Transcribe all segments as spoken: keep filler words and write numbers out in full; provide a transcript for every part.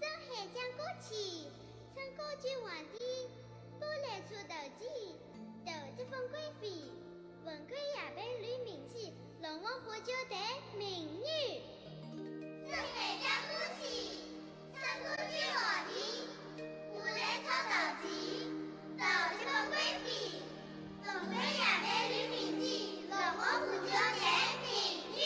山海江歌曲，唱歌曲皇帝，不来出道记，道吉封贵妃，文官也被绿名记，龙王虎蛟的美女。山海江歌曲，唱歌曲皇帝，不来出道记，道吉封贵妃，文官也被绿名记，龙王虎蛟的美女。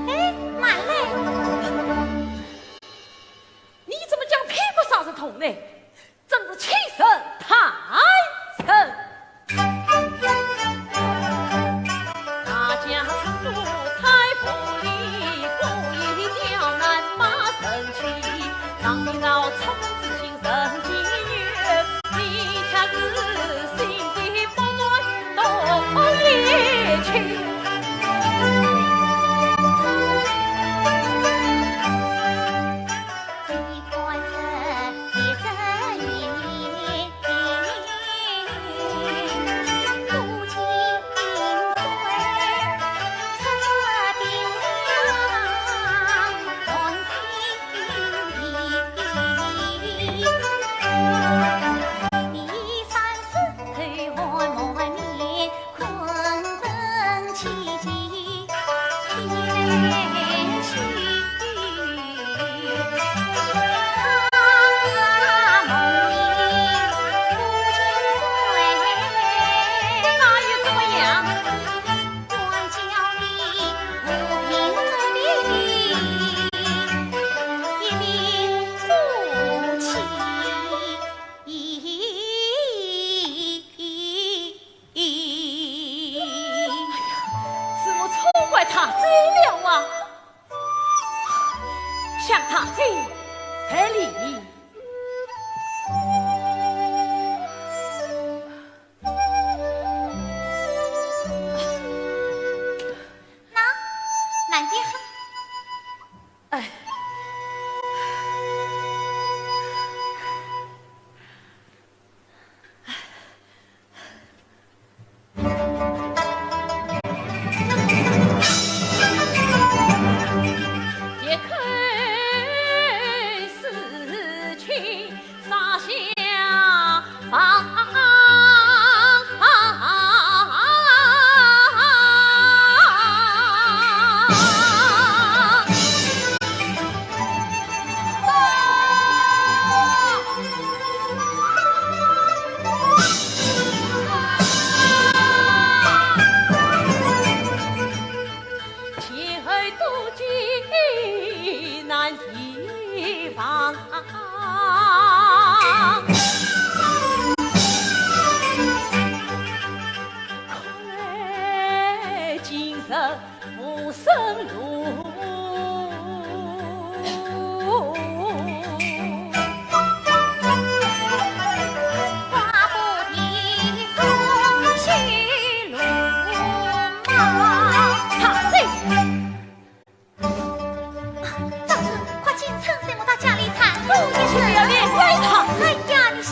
哎，慢来！你怎么讲屁股上是痛呢？真是欺人太甚！是我错怪大姐了啊！向大姐赔礼。那，慢点哈。哎。张氏，快进，趁热我到家里去。不要脸，哎呀，你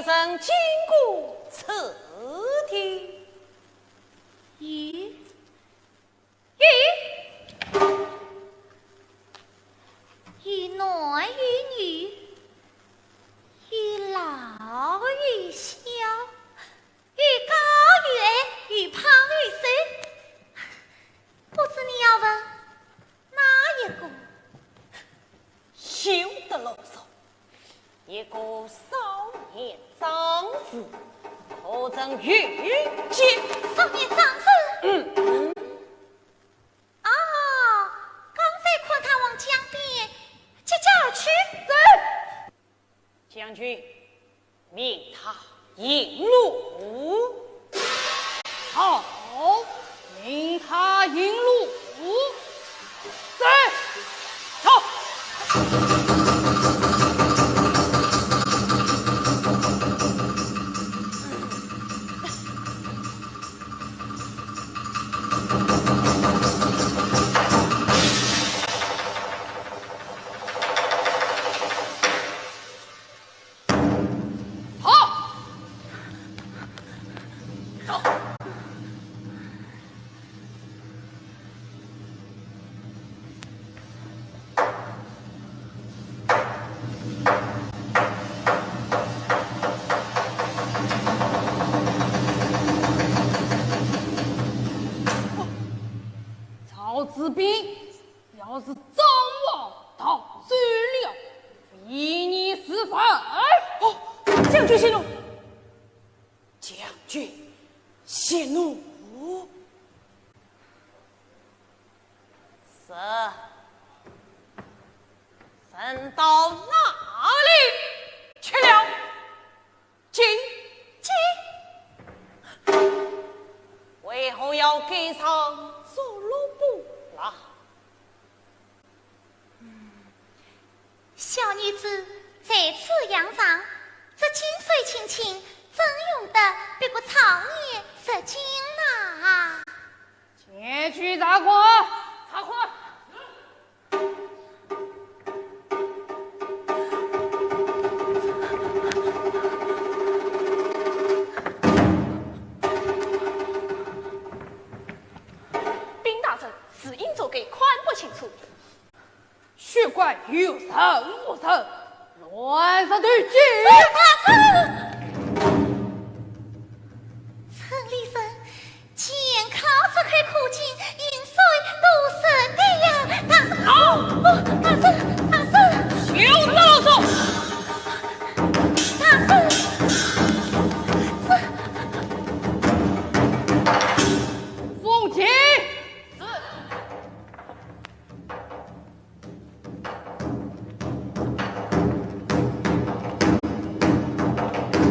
曾经过此地。咦？咦？一男一女，一老一小，一高一矮，一胖一瘦，不知你要问哪一个？休得啰嗦，一个少年张氏，可曾遇见？少年张氏？嗯。哦，刚才看他往江边疾驾而去。对。将军，命他引路。好，命他引路。在。走。好。走。曹子斌，要是张望逃走了，非你是非。哦，将军息怒。将军息怒。是。人到哪里去了？进。进。为何要改装捉奴仆啦？小女子在此养伤，这金水清清，怎用得别个操练入京呐？ 前去查看。查看。禀大人，字音足够，看不清楚。 休怪有人无人，乱石头进。大人！陈立生，健康这块苦尽，饮水都剩的呀。大人，哦，哦，大人，大人。休啰嗦。大人。这。凤姐。是。 大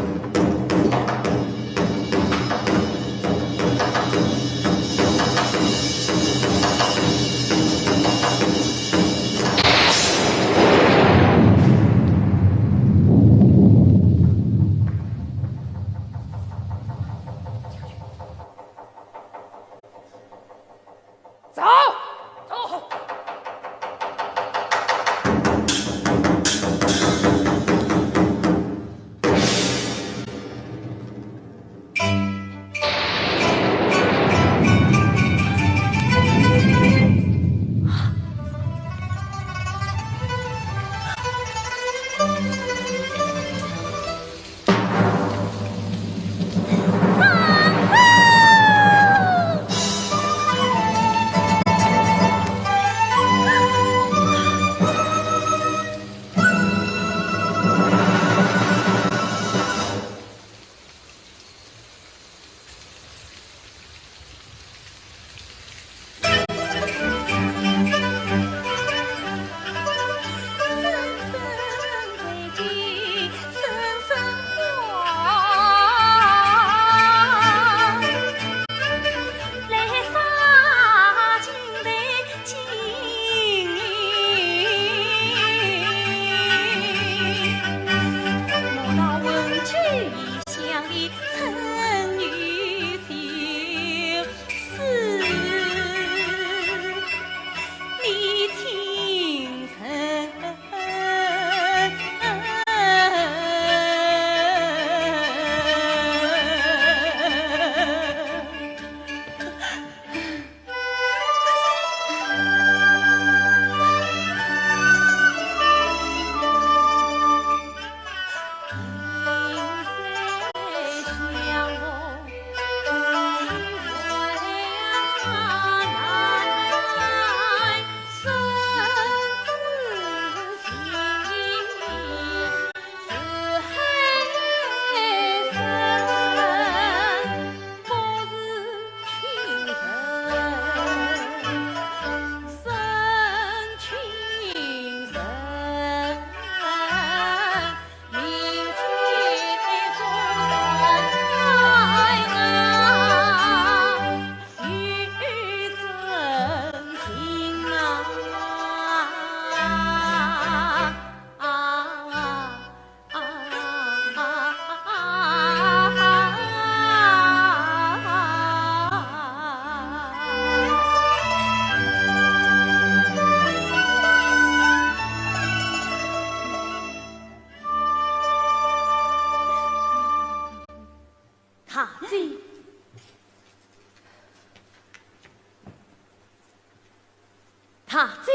大姐。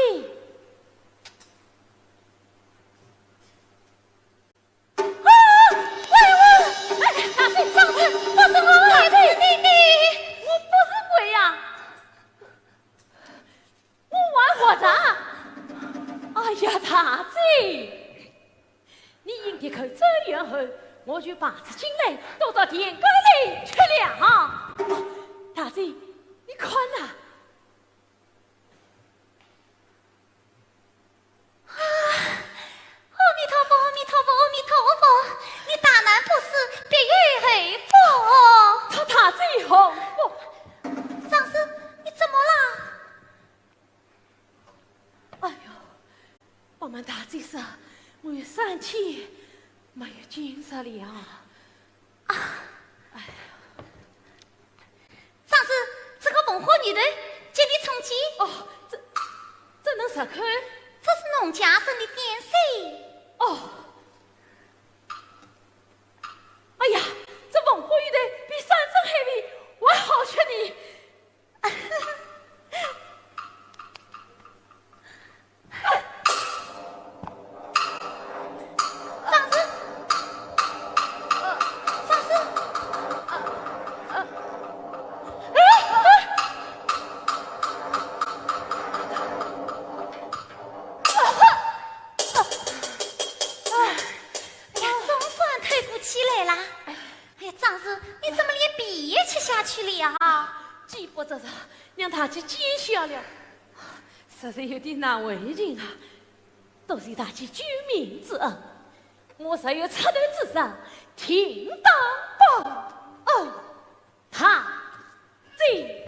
啊！哎呦，哎，大姐，张氏，不是我，大姐，你，你，我不是鬼呀，我还活着。哎呀，大姐，你引的口走远后，我就爬出井来，躲到田埂里去了。大姐，你看呐。 啊，阿弥陀佛，阿弥陀佛，阿弥陀佛！你大难不死，必有后福。大姐有后福。张氏，你怎么了？哎呦，不瞒大姐说，我有三天没有见着了。啊，哎呀。 张氏，这个凤花女头，给你充饥。哦，这，这能吃口？这是农家生的点心。哦。哎呀，这凤花女头比山珍海味还好吃呢。 张氏，张氏，哎，哎，哎呀，总算透过气来啦。哎呀，张氏，你怎么连皮也吃下去了啊？饥不择食，让大姐饥笑了。 实在有点难为情啊。多谢大姐救命之恩，我若有出头之日，定当报恩。大姐。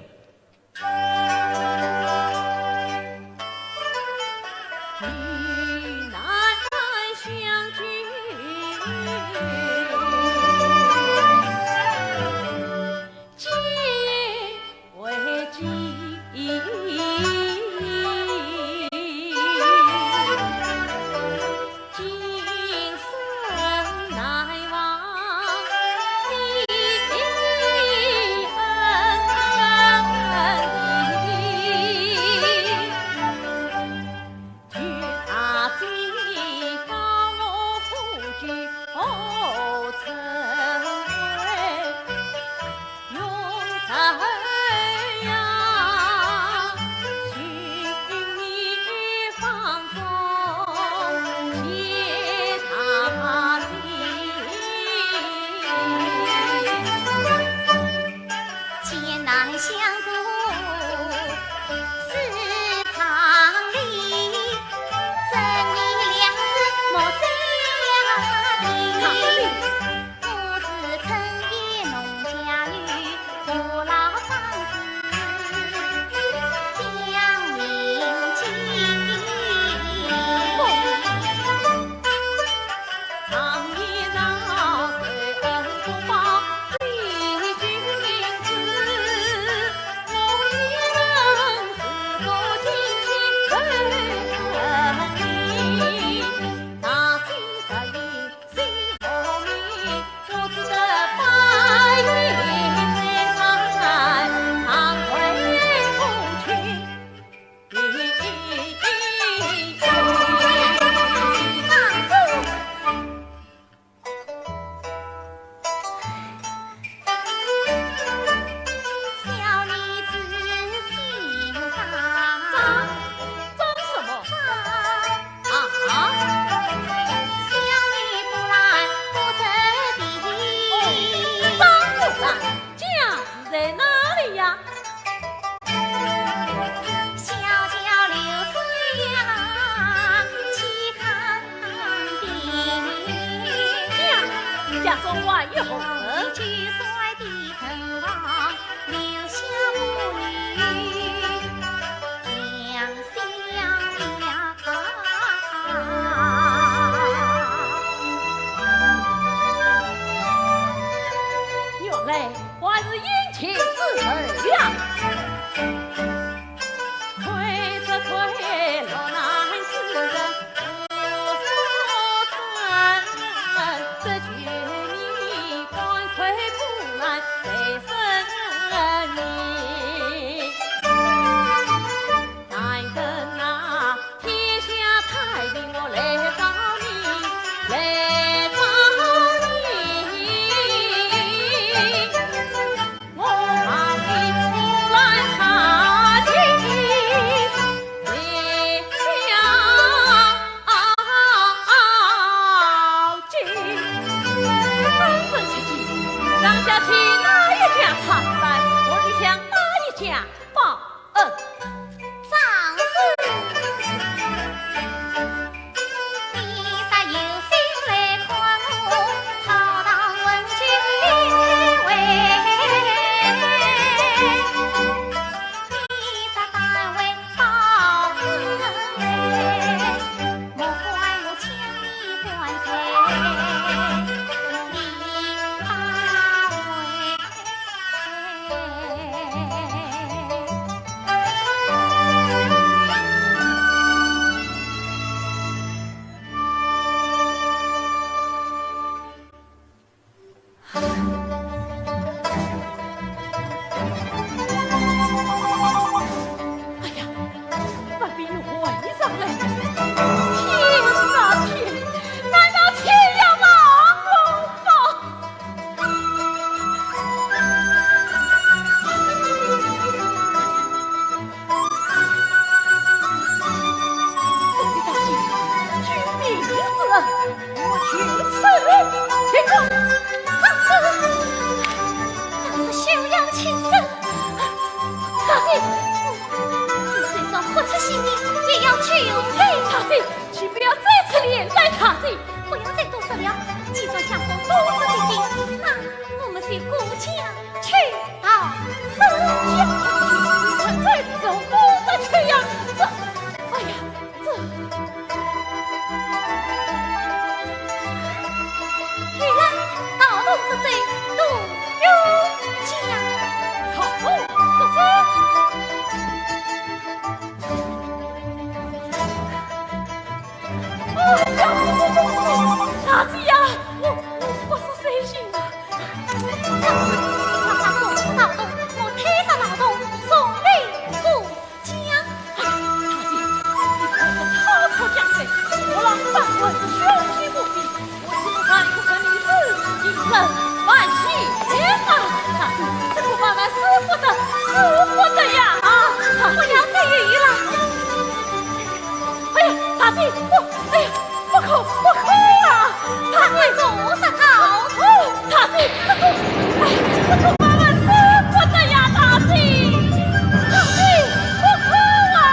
大姐，请不要再出言来，大姐。不要再多说了，既然相公都是的心，那我们就过江去逃生。你趁早走，不得去呀！这，哎呀，这，去呀，逃脱出去，都有家。逃脱出去。 哎呀，大姐呀，我，我不是三心啊。上次你把他送出逃脱，我推着逃脱送你回家。哎呀，大姐，你可是逃脱江山，我让本王凶器不比， 我只能让你个女子一身万险啊！大姐，这可万万使不得，使不得呀！啊，不要再犹豫了。哎呀，大姐，不，哎呀，不可，不可啊！大姐，我说逃脱。哦，大姐，这可，哎，这可万万使不得呀，大姐，大姐，不可啊！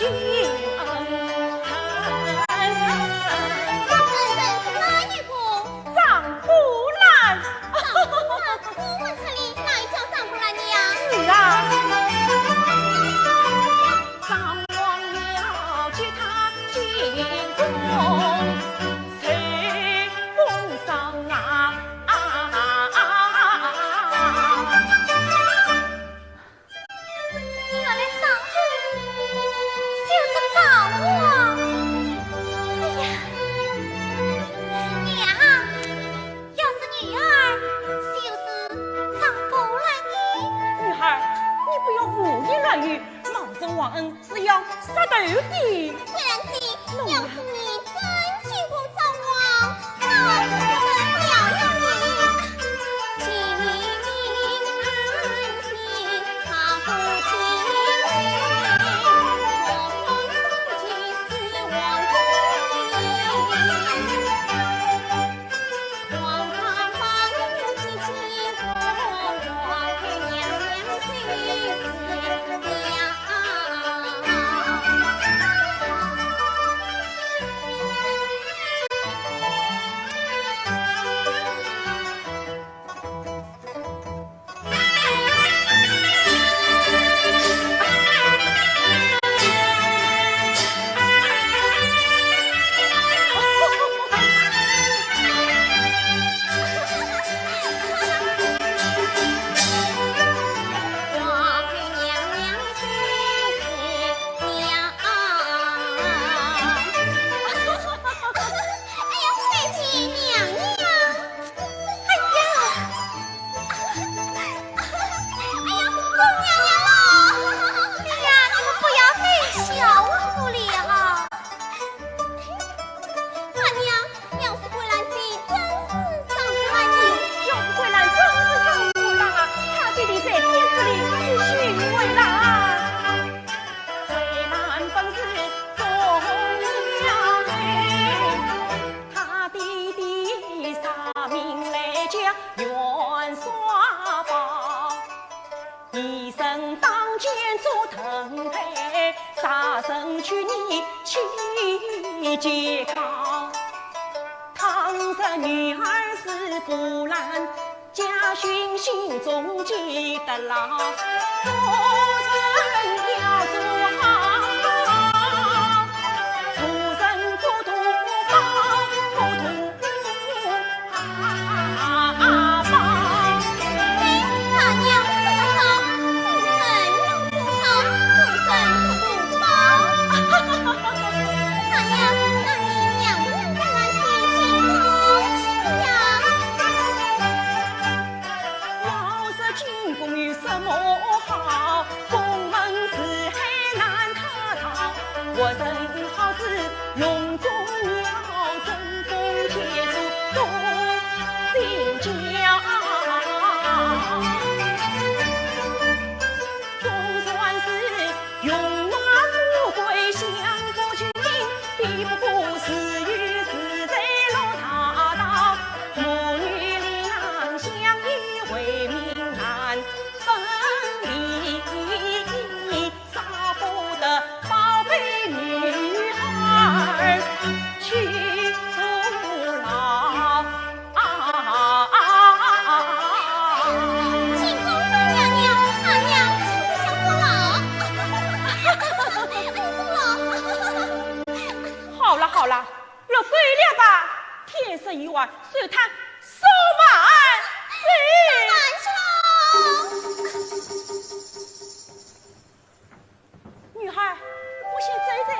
那人是哪一个？张果兰。张果兰？你问这里哪一叫张果兰的呀？是啊。张王要接他进宫，随风骚啊。 原来张子就是张王。哎呀，娘，要是女儿，就是张果兰呢？女儿，你不要胡言乱语，冒认皇恩是要杀头的。桂兰姐，要是你真见过张王，那我可不能饶了你。哎呀，飞姐娘娘！哎呀，哎呀，姑娘娘喽！哎呀，你们不要再笑我了哈。阿娘，要是桂兰姐真是张果兰呢？要是桂兰真是张果兰啊，她爹爹在天子里去寻回来。 桂兰本是忠良人，她爹爹杀名来叫袁绍宝。一生当间做灯台，杀身去年去见高。倘若女儿是波兰， 家训心中记得牢，做人要做好，做人不图报，不图报。哎，大娘说得好，做人要做好，做人不图报。大娘，那你娘不能带俺去见公去呀？ 老实进宫有什么好？宫门四海难他逃。我人好似笼中鸟，争风牵手多心焦。总算是容纳富贵享福清，比不过自由自在乐大道。 母女两相依为命难分离，舍不得宝贝女儿去阻挠。啊，啊，啊，啊，啊。进宫，娘娘，阿娘，是不是想坐牢？哎，坐牢。好了，好了， 落跪了吧，天色已晚，随她上房去。上房去喽。女儿，我先走一走。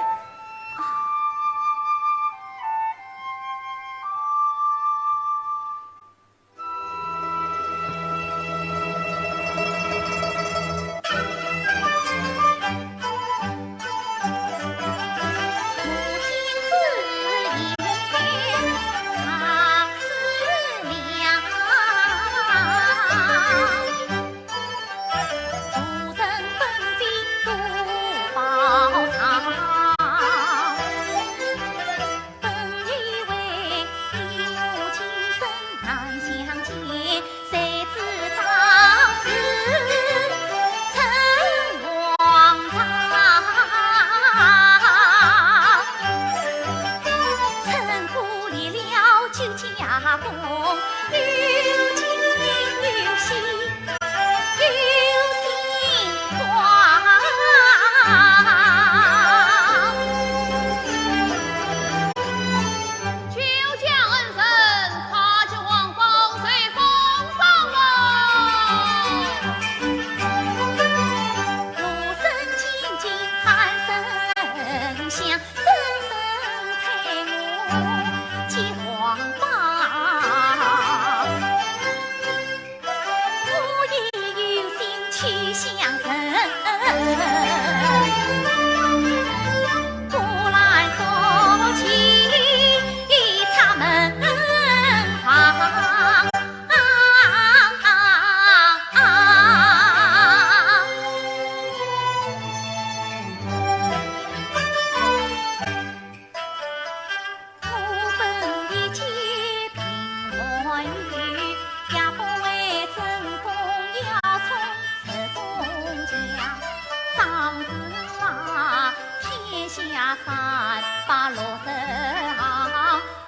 下山把路走，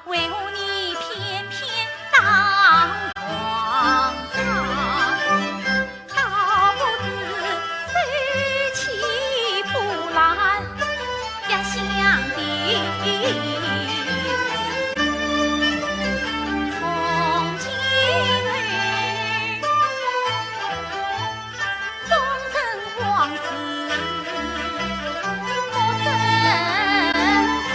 为何你偏偏当皇上？倒不如收起布篮呀，向地从今后。 功成皇室莫生妨。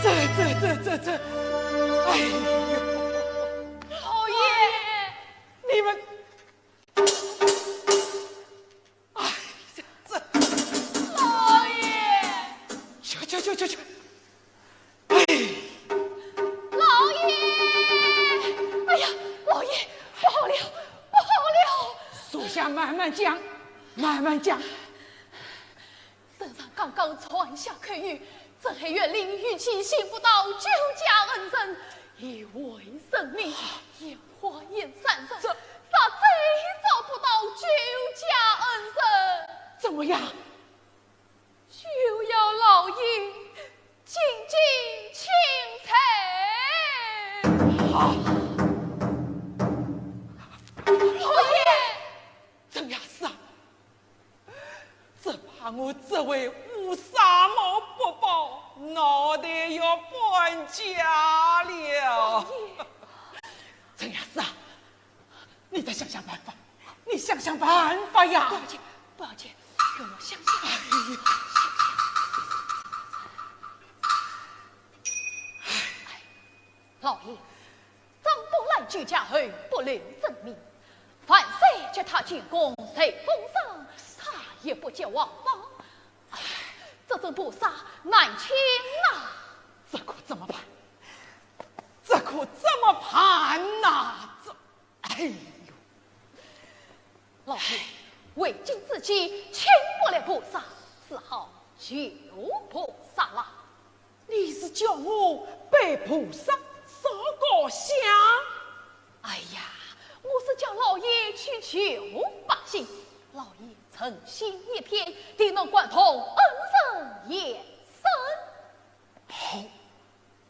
这这这这这，哎呦！老爷，你们，哎，这这，老爷，去去去去去，哎，老爷，哎呀，老爷，不好了，不好了！属下慢慢讲，慢慢讲。 圣上刚刚传下口谕，镇海县令与其寻不到救驾恩人，一回人命，一回三十，这，啥再也找不到救驾恩人。怎么样？就要老爷进京请罪。啊！老爷！ 陈御史啊，只怕我这回乌纱帽不保，脑袋要搬家了。陈御史啊，你再想想办法，你想想办法呀！不要紧，不要紧，给我想想。哎呀！ 老爷，张宝兰救驾后不留证明，万岁叫他进宫受封赏，他也不接王榜。唉，这尊菩萨难请啊！这可怎么办？这可怎么办呐？这，哎呦！老爷，为今之计，请不了菩萨，只好求菩萨了。 你是叫我拜菩萨烧高香？哎呀，我是叫老爷去求百姓，老爷诚心一片，定能感动恩人延寿。好，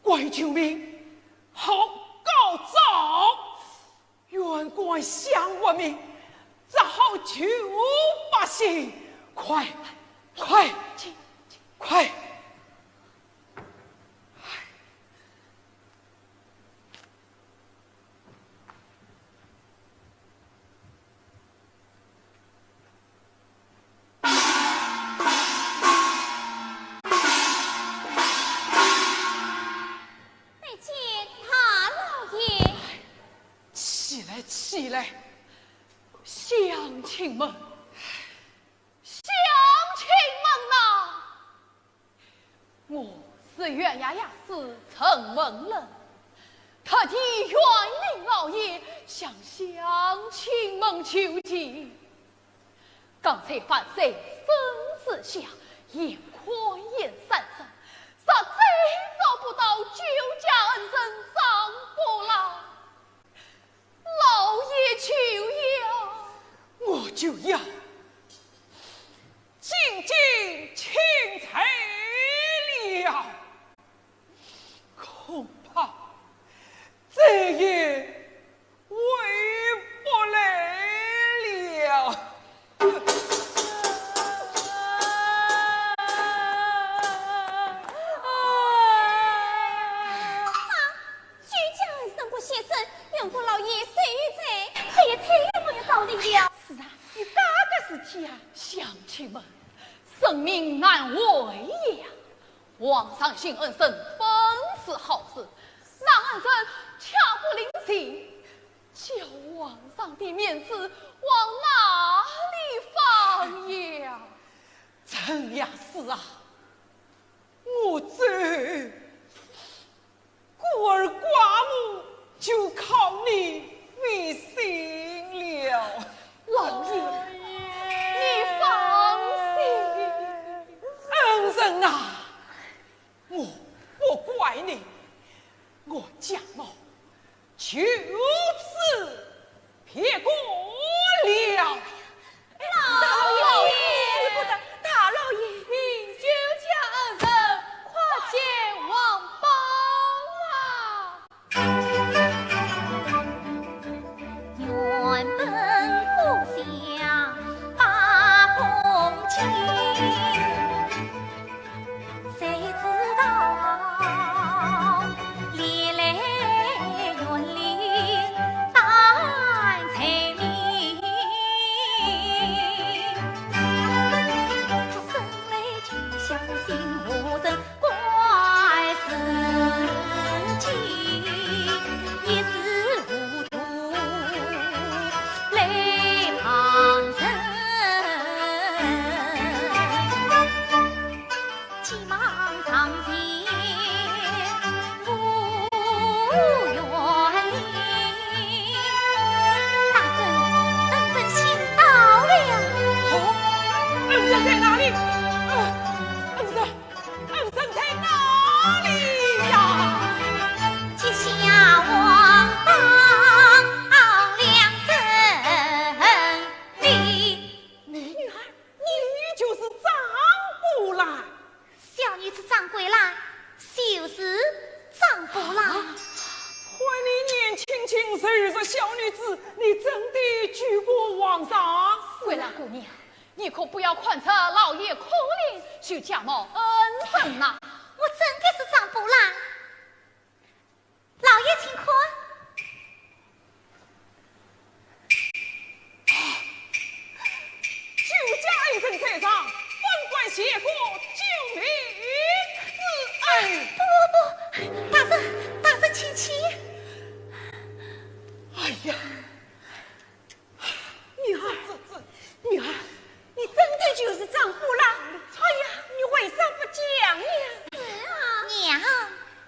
官救民，好高招！ 愿官相活命，只好救百姓，快，快，快！拜见大老爷。起来，起来，乡亲们，乡亲们呐！我是县衙衙司陈文人，特地远迎老爷向乡亲们求情。 刚才万岁圣旨下，严宽严三省，实在找不到救驾恩人张伯兰。老爷求饶。我就要进京请罪了。 恐怕再也回不来了。啊，救驾恩人郭先生，冤枉老爷死罪，这也太没有道理了。是啊，有介个事体啊。乡亲们，生命难违呀。 皇上寻恩人本是好事，那恩人却不领情，叫皇上的面子往哪里放呀？陈御史啊，我这孤儿寡母就靠你费心了。老爷，你放心。恩人啊， 我不怪你，我家母就此别过了。老爷，使不得，大老爷，命救驾恩人，快见皇榜啊！ 大人，恩人先到了。哦，恩人在哪里？呃，恩人，恩人在哪里呀？接下皇榜两人哩。你女儿，你就是张伯兰。 小女子张桂兰，就是张伯兰。啊，看你年轻轻，如若小女子，你真的救过皇上？桂兰姑娘，你可不要看着老爷可怜，就假冒恩人呐。我真的是张伯兰。 老爷请看。救驾恩人在上，本官谢过救命之恩。不，不，不，大人，大人请起。哎呀， 女儿，这，这，女儿，你真的就是张伯兰？哎呀，你为啥不讲呀？是啊。娘，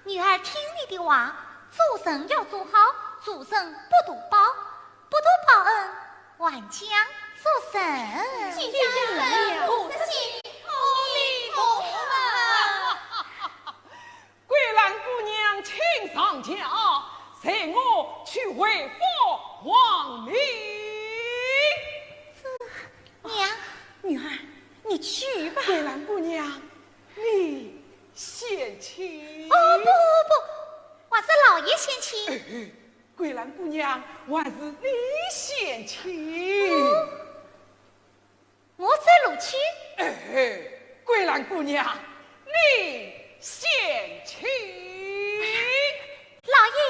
女儿听你的话，做人要做好，做人不图报，不图报恩，还讲做人。救驾恩人不失信，阿弥陀佛。 桂兰姑娘请上轿，随我去回复皇命。娘，女儿，你去吧。桂兰姑娘，你先去。哦，不，不，不，还是老爷先去。哎，桂兰姑娘，还是你先请？哦，我走路去？哎，桂兰姑娘，你先请。老爷。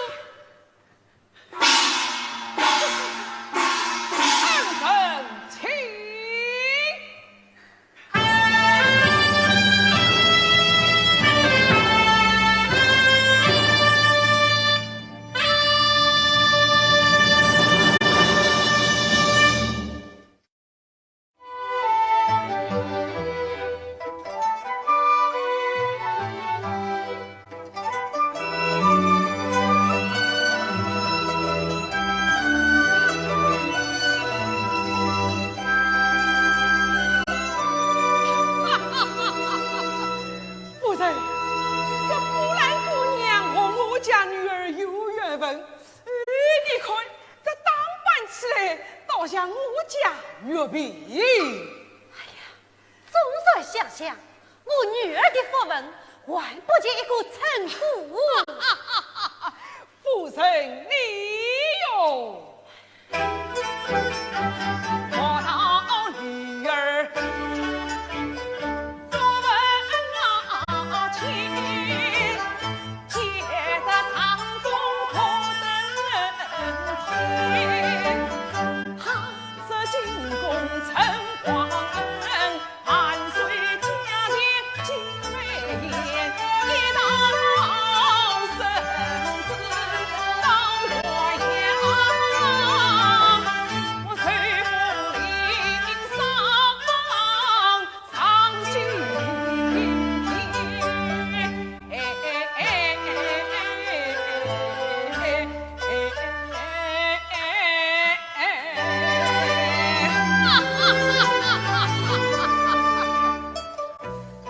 恩人请。夫人，这桂兰姑娘和我家女儿有缘分， 哎，你看，这打扮起来倒像我家玉娣。哎呀，总算想想，我女儿的福分还不及一个称呼。夫人你哟，我道女儿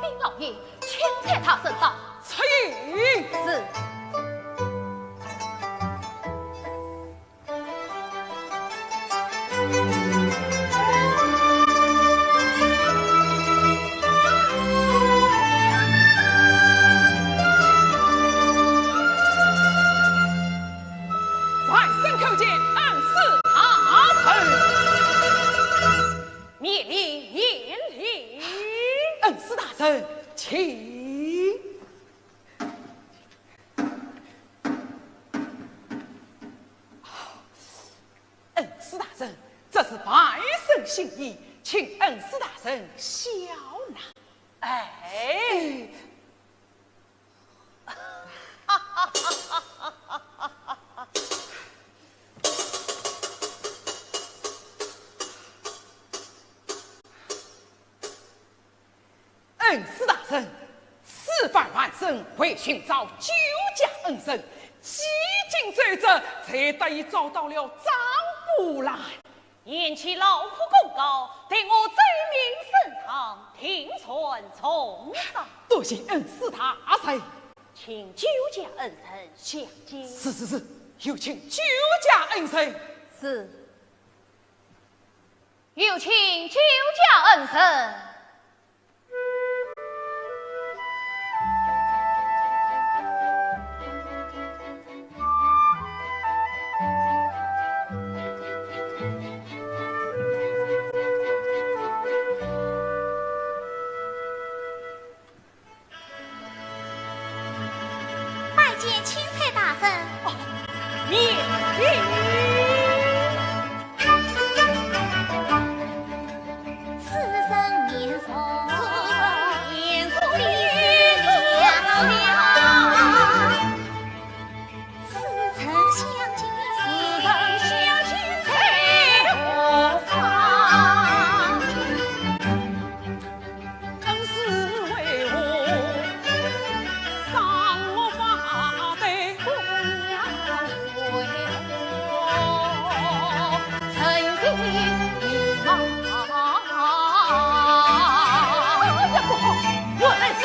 禀老爷，钦差大人到。请。是。 万岁叩见恩师大人。免礼，免礼。恩师大人，请。 恩师大人，这是外甥心意，请恩师大人笑纳。哎。恩师大人，此番外甥为寻找酒家恩人，几经周折，才得以找到了张布兰。贤婿劳苦功高，待我奏明圣上，定传重赏。多谢恩师大人。请酒家恩人相见。是，是，是，有请酒家恩人。是。 有请酒家恩人。拜见钦差大人。哦，免礼。此人面容，此人面容，比须良了。 似曾相见，似曾相见在何方？恩师为何赏我花戴？姑娘为何沉吟迷茫？哎呀，不好，原来是……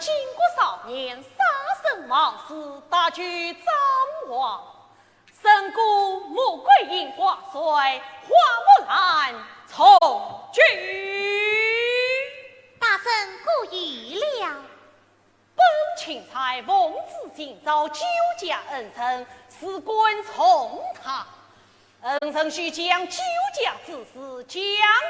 巾帼少年，杀生忘事，大举张望。 胜过魔鬼印挂帅，花木兰从军。大人过誉了。本钦差奉旨寻找救驾恩人，事关重大。恩人须将救驾之事讲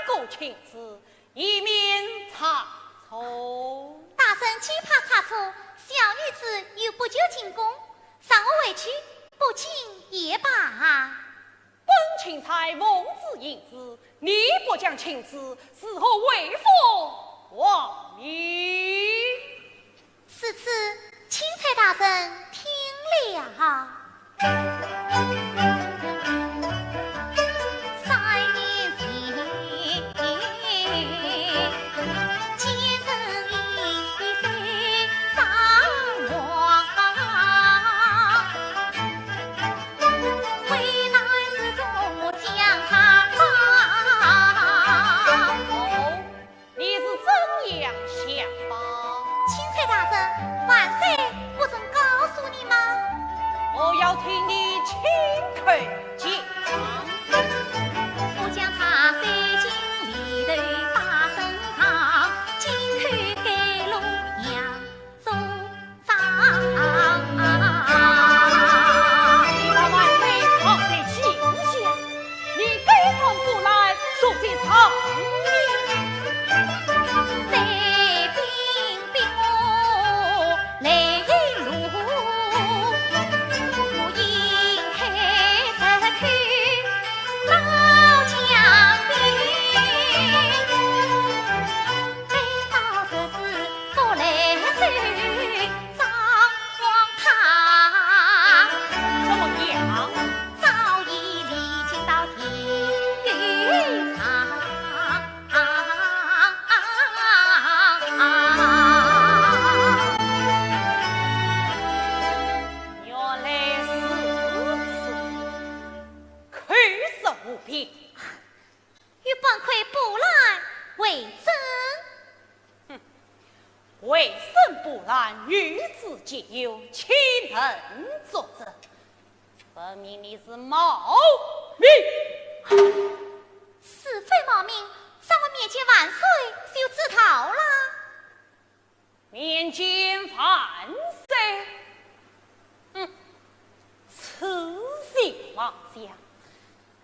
个清楚，以免差错。大人既怕差错，小女子有补救金匣， 让我回去补给也罢。本钦差奉旨行事，你不讲清楚，如何威风望命？如此，钦差大人听了。三年前，奸臣一对张望， 危难之中将他保。哦，你是怎样相保？钦差大人，万岁不曾告诉你吗？我要听你亲口讲。我将他塞进里头大身上，进口盖落娘 中上。你把万岁放在地下，你该放过来，坐在上面。这兵逼我来路，我应该出口老将兵。 被告这次不来受张望他。怎么样？早已离京到天佑堂。原来如此，口说无凭。 与本块布兰为证。哼，为甚布兰与子结友，岂能作证？分明你是冒名。是非冒名，在我面前万岁就知道了。 面见万岁。哼，此情妄想，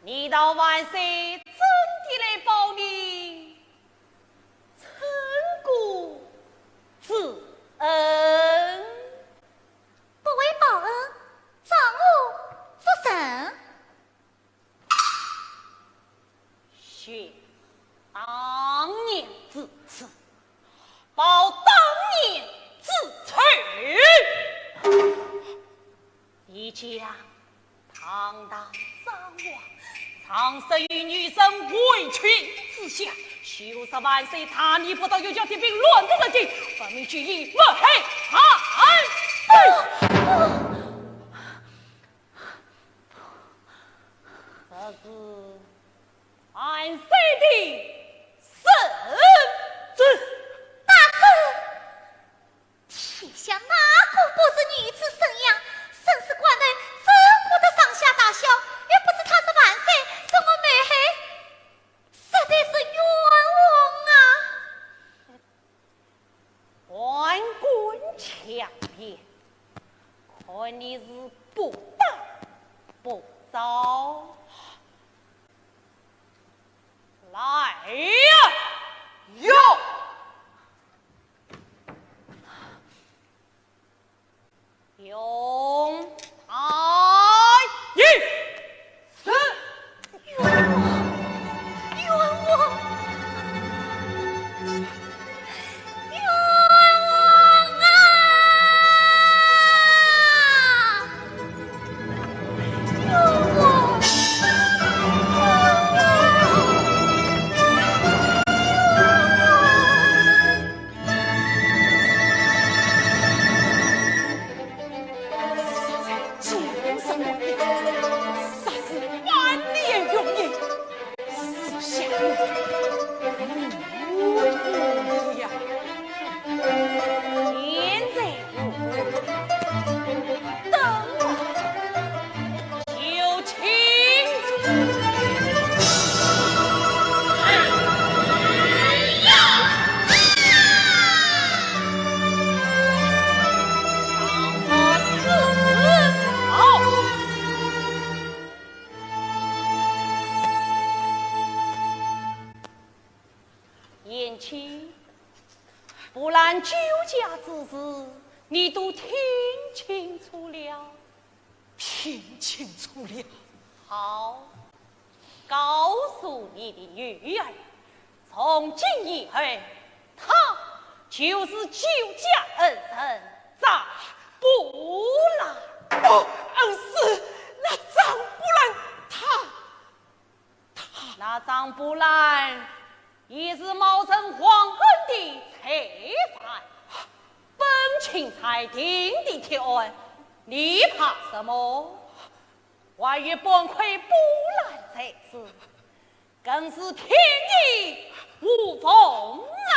难道万岁真的来保你陈国之恩？不为报恩，召我做甚？ 想当年之耻，报当年之仇。你将堂堂张望，葬身于女人围裙之下，羞辱万岁，大逆不道，又叫天兵乱作了地，分明故意谋害万岁。 这是万岁的圣旨。大人，天下哪个不是女子生养？生死关头，怎顾得上下大小？又不知他是万岁，是我谋害，实在是冤枉啊！ 万官强辩，看你是不打不招。来呀！有。 用大印。是。冤枉，冤枉，冤枉啊！冤枉，冤枉，冤枉！酒驾之事，你都听清楚了？听清楚了。好，告诉你的女儿，从今以后，她就是酒驾恩人张布兰。不，恩师，那张布兰她，她……那张布兰也是冒认皇恩的罪犯，本钦差定的铁案，你怕什么？万一本魁不然在此，更是天衣无缝啊！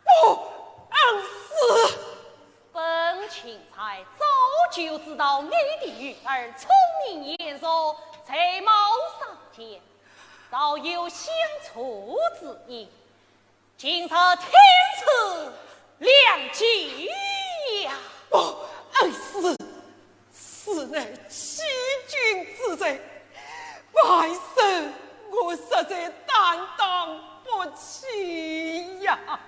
不，恩师。本钦差早就知道你的女儿聪明贤淑，才貌双全，早有相助之意。今日天赐良机呀！不，恩师，此乃欺君之罪，万岁，我实在担当不起呀。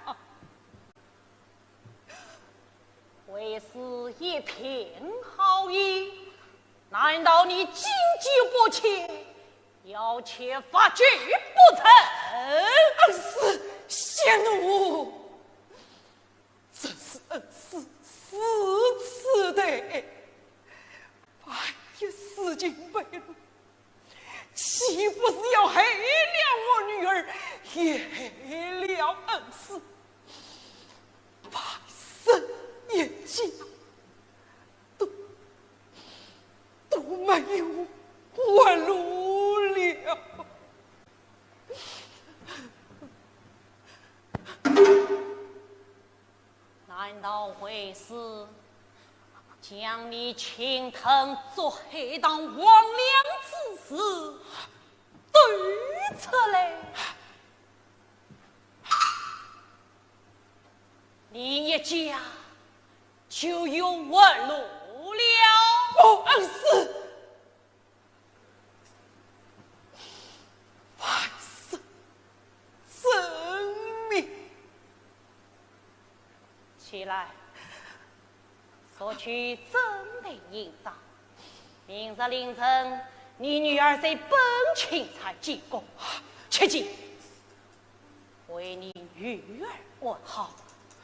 为师一片好意，难道你经久不前，要钱罚酒不成？恩师息怒，真是恩师失此待。万一事情败露，岂不是要害了我女儿，也害了恩师？万岁，一切都，都没有活路了。 难道为师将你侵吞捉害唐王良之事抖出来，你一家就有活路了？不，恩师， 万岁圣明。起来，索取准备印章。明日凌晨，你女儿随本钦差进宫。切记，为你女儿安好，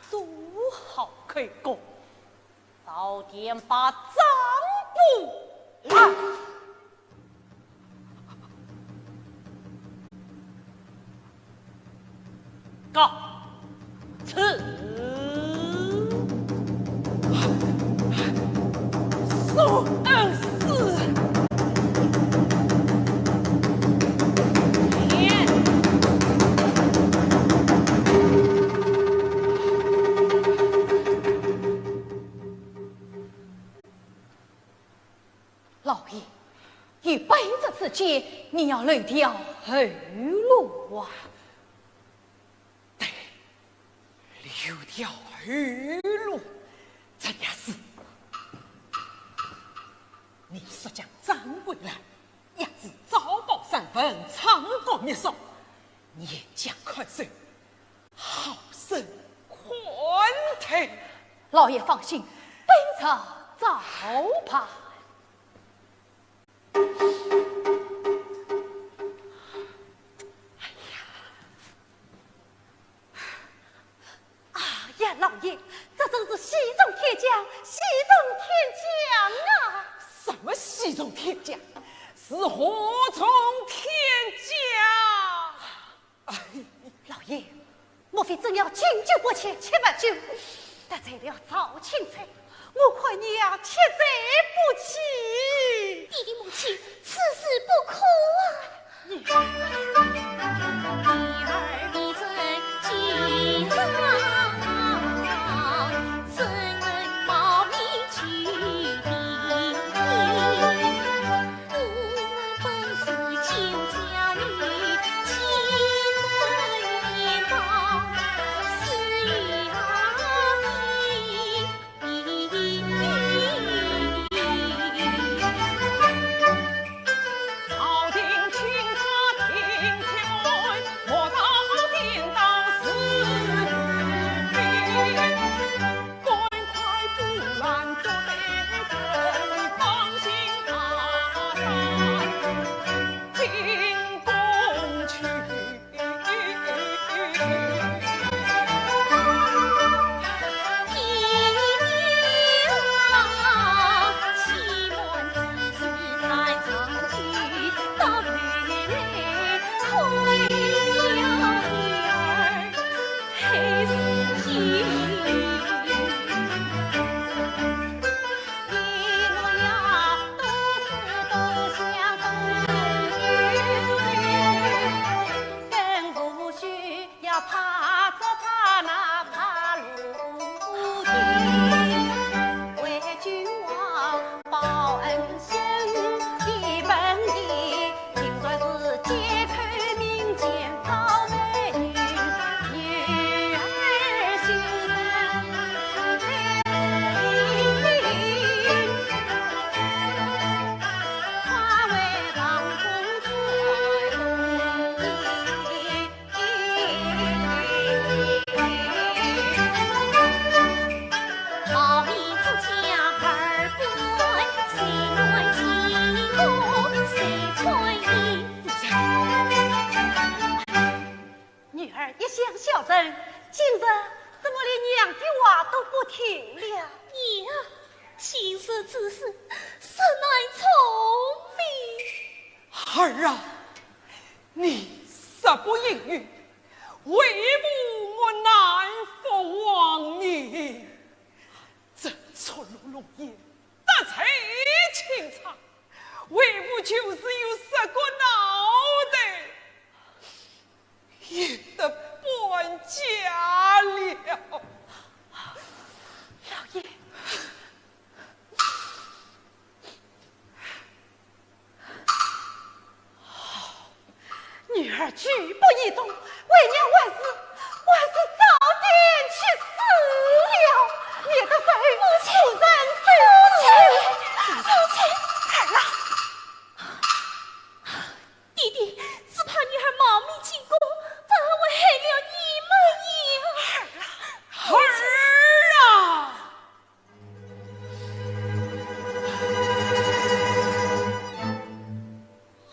做好口供。 早点把账簿拿。告辞。宋恩师。老爷，一般这事情，你要留条后路啊。对，留条后路，这也是。你速将张桂兰押至招宝山坟，藏国密室，严加看守， 好生款待。老爷放心，本朝照办。哎呀，啊呀，老爷，这真是喜从天降，喜从天降啊！什么喜从天降？是祸从天降！ 哎，老爷，莫非真要敬酒不吃吃罚酒，得罪了赵钦差，我看你呀，吃罪不起。爹爹母亲，此事不可啊！女儿一向孝顺，今日怎么连娘的话都不听了？娘，今日之事，实乃聪明。儿啊，你若不应允，为父我难服王命。这出入龙颜，得罪清仓，为父就是有十个脑袋，也得搬家了。老爷，女儿举步一动，为娘万死，万死早点去死了，免得受夫人非议。母亲，母亲，儿啊！爹爹，只怕女儿冒名进宫，反而危害了你们呀。儿啊，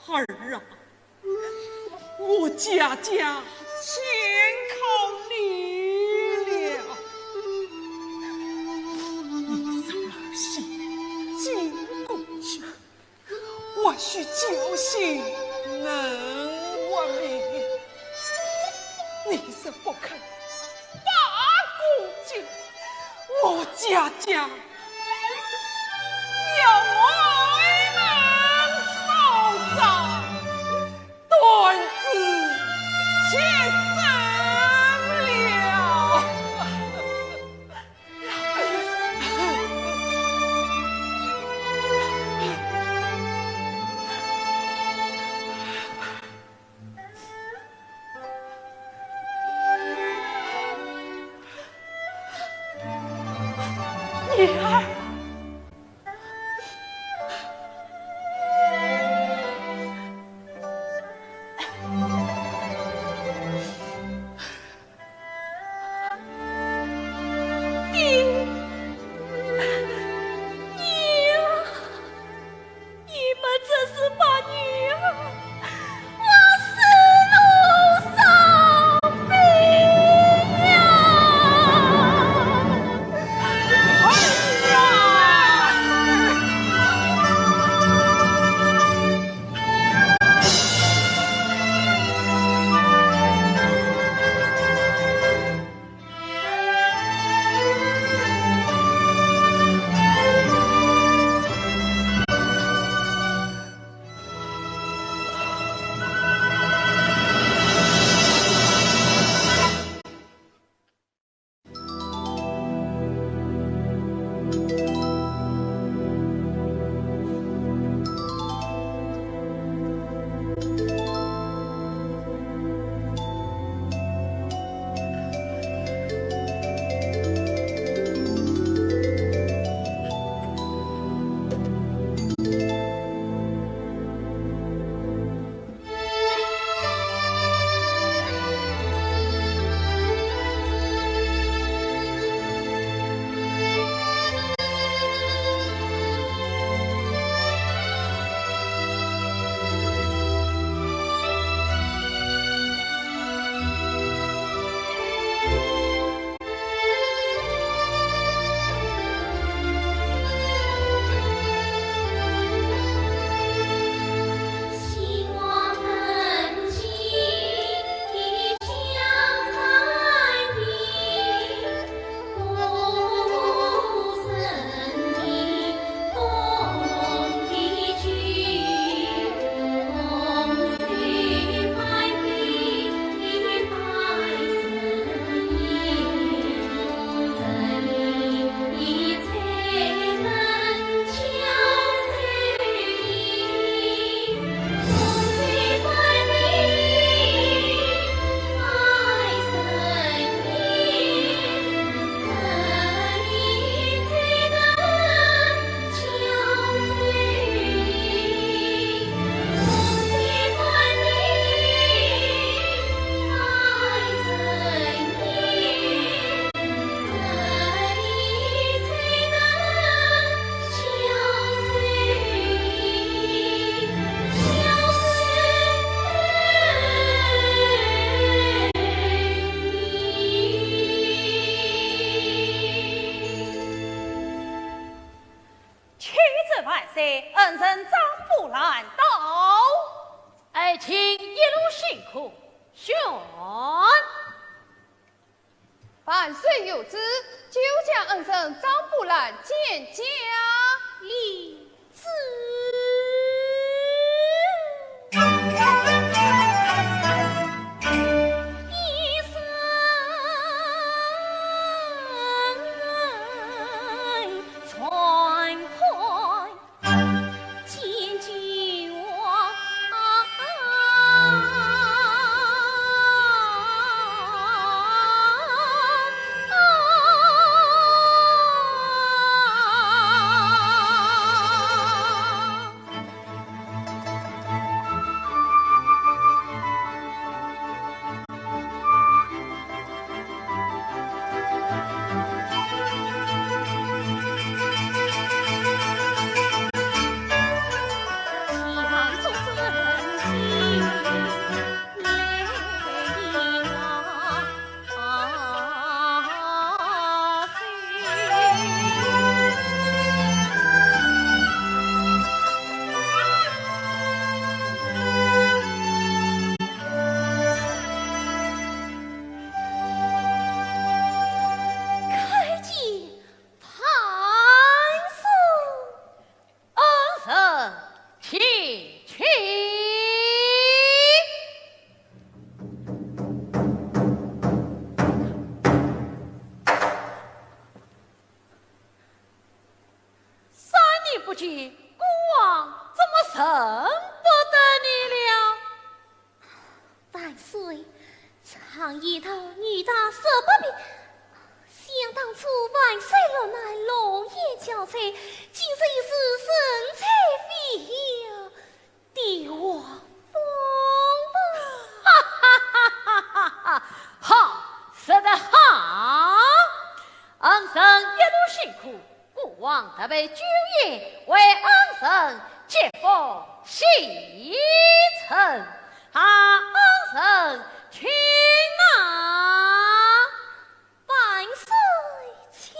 儿啊！ 儿啊，我家家全靠你了。你若儿媳进宫去，或许侥幸能活命。你若不肯， 罢工尽，我家家要为民操劳，断子绝孙了。万岁，恩人张布兰到。爱卿一路辛苦，宣。万岁有旨，就将恩人张布兰见驾。领旨。一声传唤 见君王。开见潘寿。恩人请起。三年不见，孤王怎么认不得你了？ 万岁，常言道女大十八变，想当初万岁落难龙颜交彩，竟是一时神采飞扬的画风吧。哈哈哈哈哈哈！好，说得好！恩人一路辛苦， 孤王特备酒宴，为恩人接风洗尘，啊，恩人请啊。万岁请。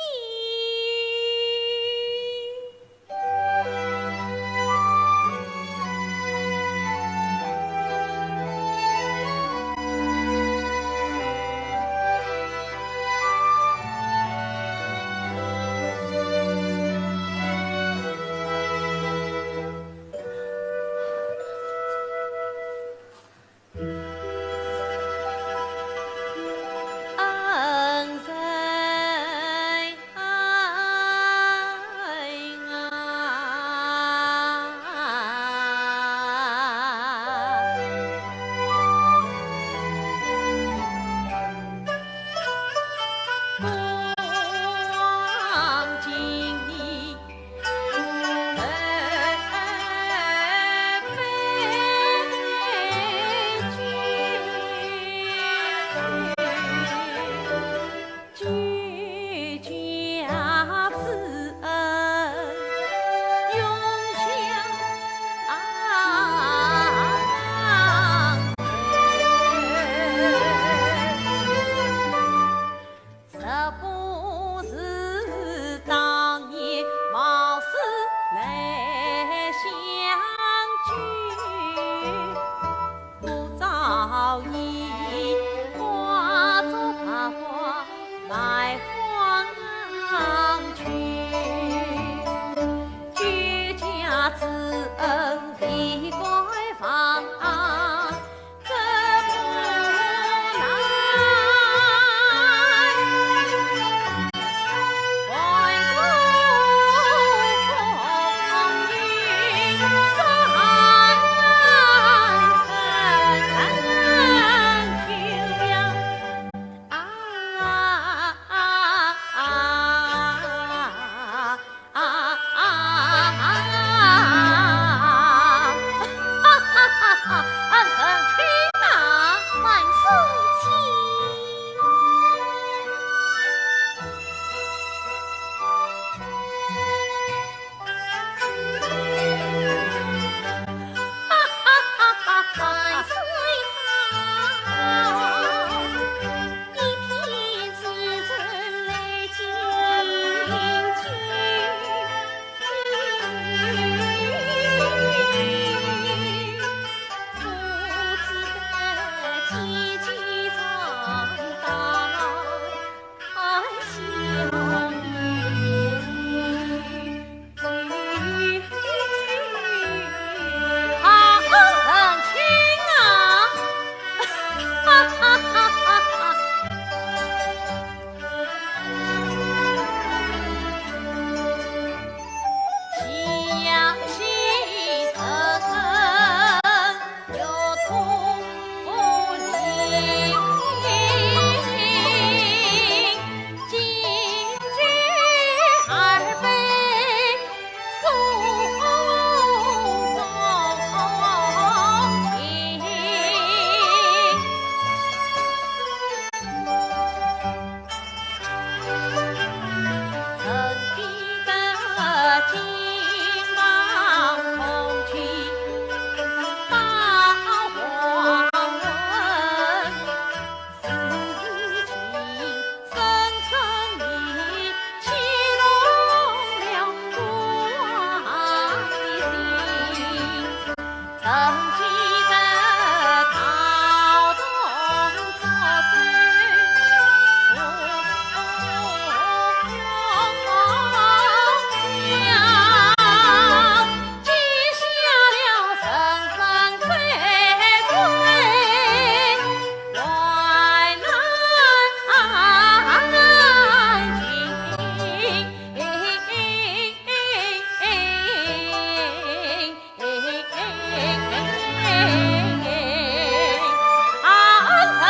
啊，恩人，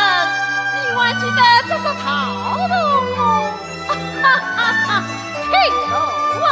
你还记得这只套筒哦？哈哈哈，请坐啊。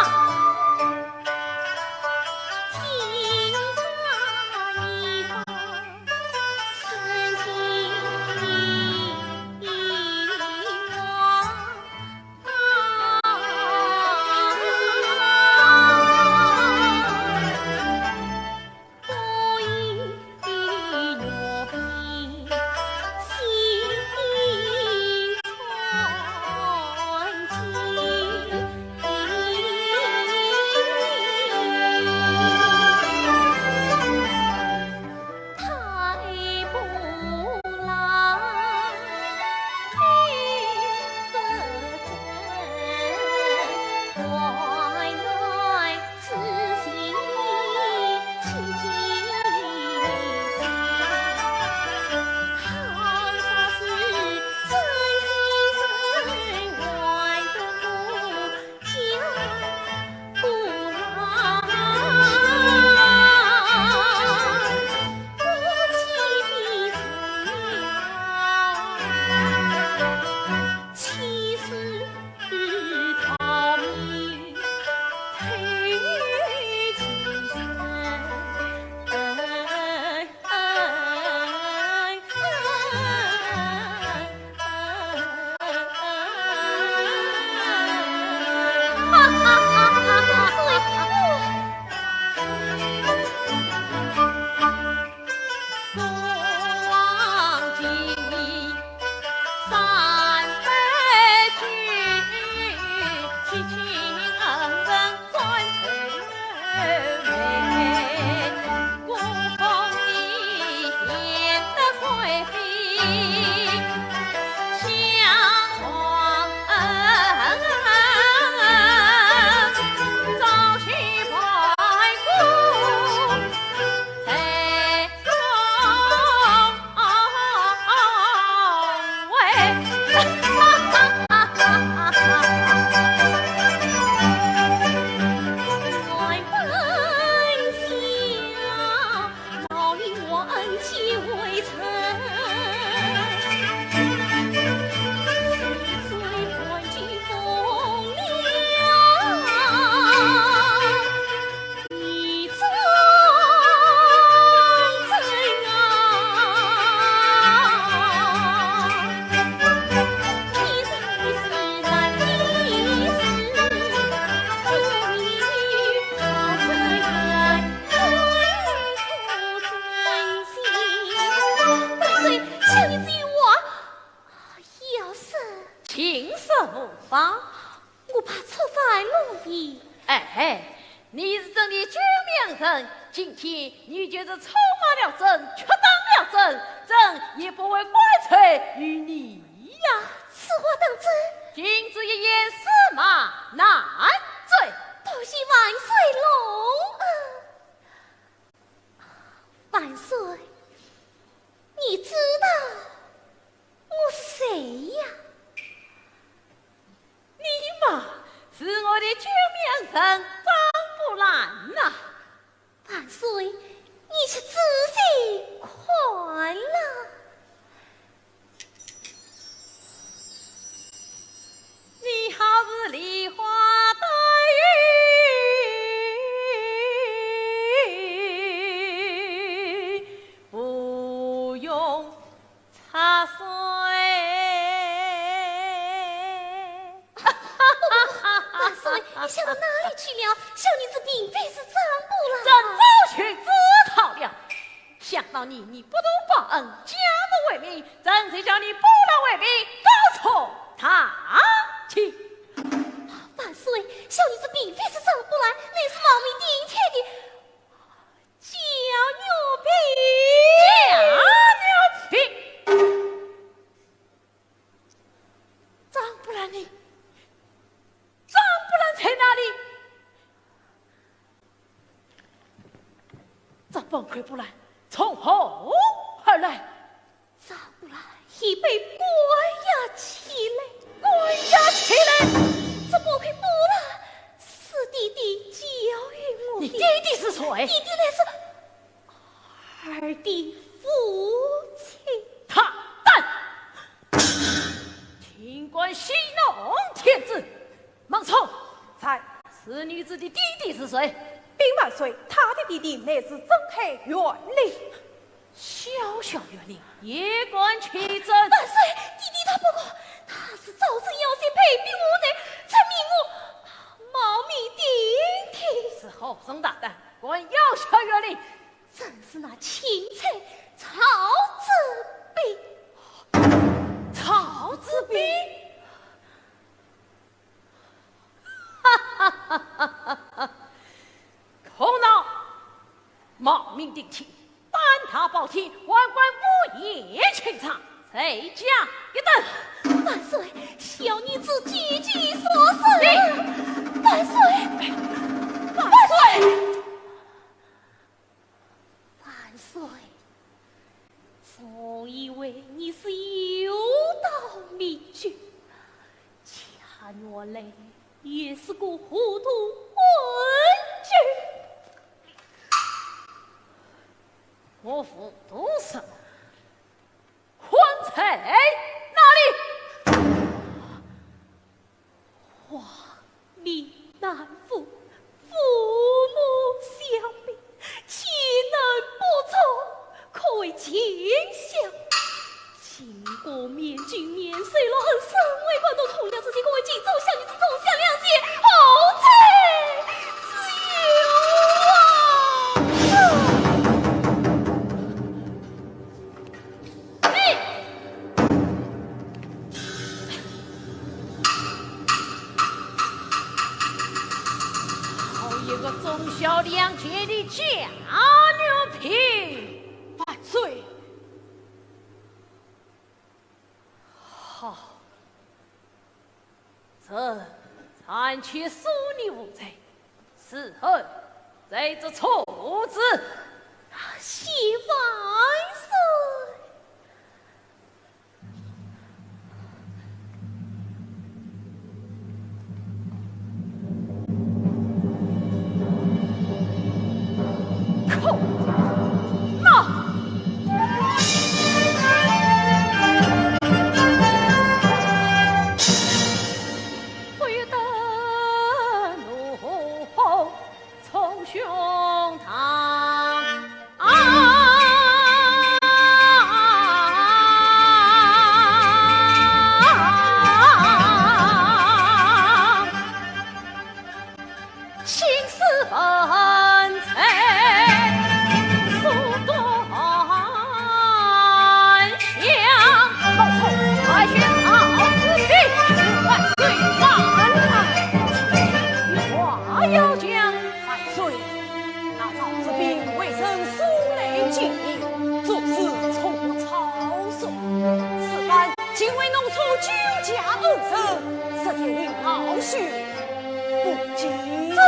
万岁，小女子有话要说。请说无妨。 我怕触犯龙仪。哎，你是朕的救命恩人，今天你就是触犯了朕，触犯了朕，朕也不会怪罪于你呀。此话当真？君子一言，驷马难追。多谢万岁隆恩。万岁，你知道我是谁呀？ 你嘛，是我的救命恩人张木兰呐。万岁，你且仔细看呐。你好似梨花带雨小女子并非是张波兰。朕早就知道了。想到你，你不图报恩，假冒为民，朕就叫你波兰为民，告错大清。万岁，小女子并非是张波兰，乃是冒名顶替的焦元平。焦元平？张波兰呢？张波兰在哪里？ 这帮鬼波兰从何而来？张波兰已被关押起来。关押起来？这帮鬼波兰是爹爹教育我的。你爹爹是谁？爹爹乃是儿的父亲。大胆！竟敢戏弄天子！孟冲，在。此女子的爹爹是谁？禀万岁，她的爹爹乃是镇海县令。小小县令也敢欺朕？万岁，爹爹他不过，他是朝臣要塞，被逼无奈，才命我冒名顶替。是何人大胆，敢要小县令？ 正是那钦差曹子宾。曹子宾？哈哈哈哈哈！可恼！冒名顶替，胆大包天，还敢污言钦差，罪加一等。万岁，小女子句句所承。你……万岁，万岁！ 万岁！总以为你是有道明君，却原来也是个糊涂混君。我糊涂什么？ 混在哪里？皇命难违，父母相逼，岂能不从？可谓尽孝。今个面君面首落，恩深为官，都从良之心，可谓尽忠孝，你只忠孝良心，何罪之有啊？ 你！好一个忠孝两全的焦元平！万岁！好， 朕暂且赦你无罪，死后再做处置。谢万岁。可恼！ 不由得怒火冲胸万岁，那赵子宾未曾素来敬意，做事从不草率，此番 竟会弄出酒驾恩人，实在令老朽不解。这……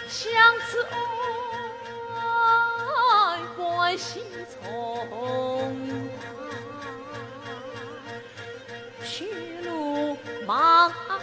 相思爱，关系重。 去路漫漫。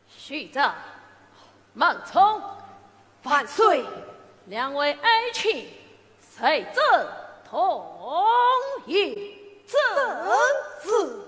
许臻、孟冲，万岁！两位爱卿，罪证同意。遵旨。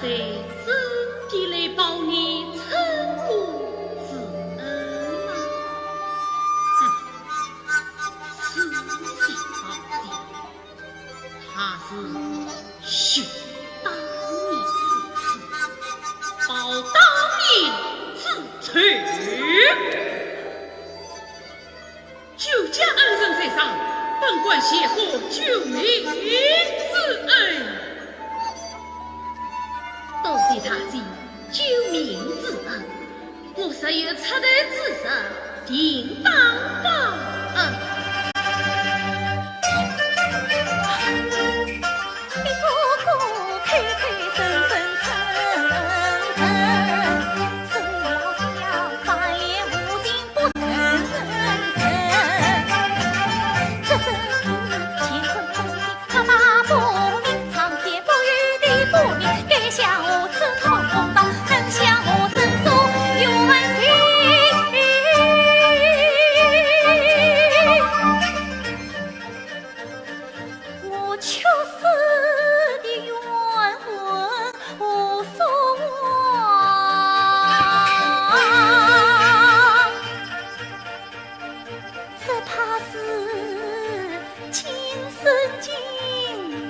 谁真的来报你陈家之恩啊？哼，此小子，他是学当年之仇，报当年之仇。救驾恩人在上，本官谢过救命之恩。多谢大姐救命之恩，我若有出头之日，定当报恩。我屈死的冤魂无所望，只怕是今生今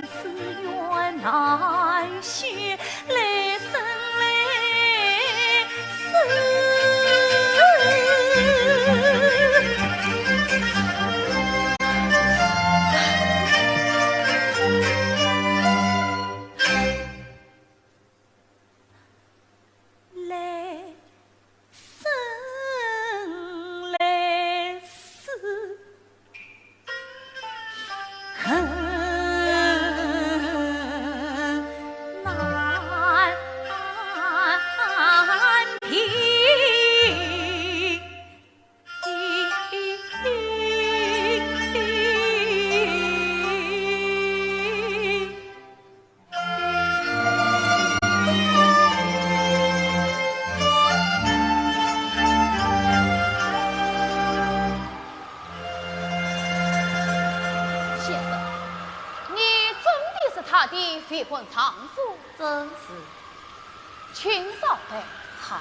世冤难续，来生来世。 来生来世，恨难平。 先生，你真的是她的未婚丈夫？正是。 请稍等。好。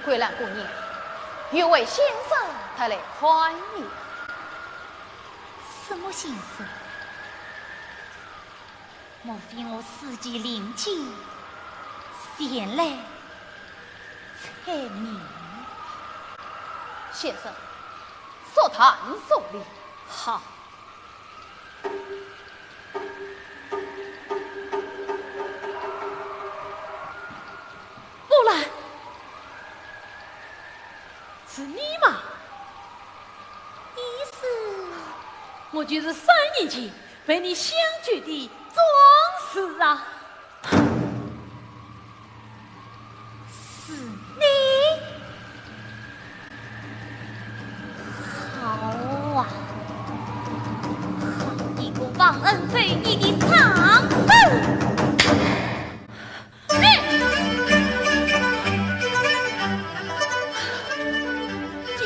桂兰姑娘，有位先生特来欢迎。什么先生？莫非我四界邻居前来催命？先生，速谈速理。好。 木兰，是你吗？你是？我就是三年前被你相救的壮士啊。 是你？好啊，好一个忘恩负义的畜生！你！见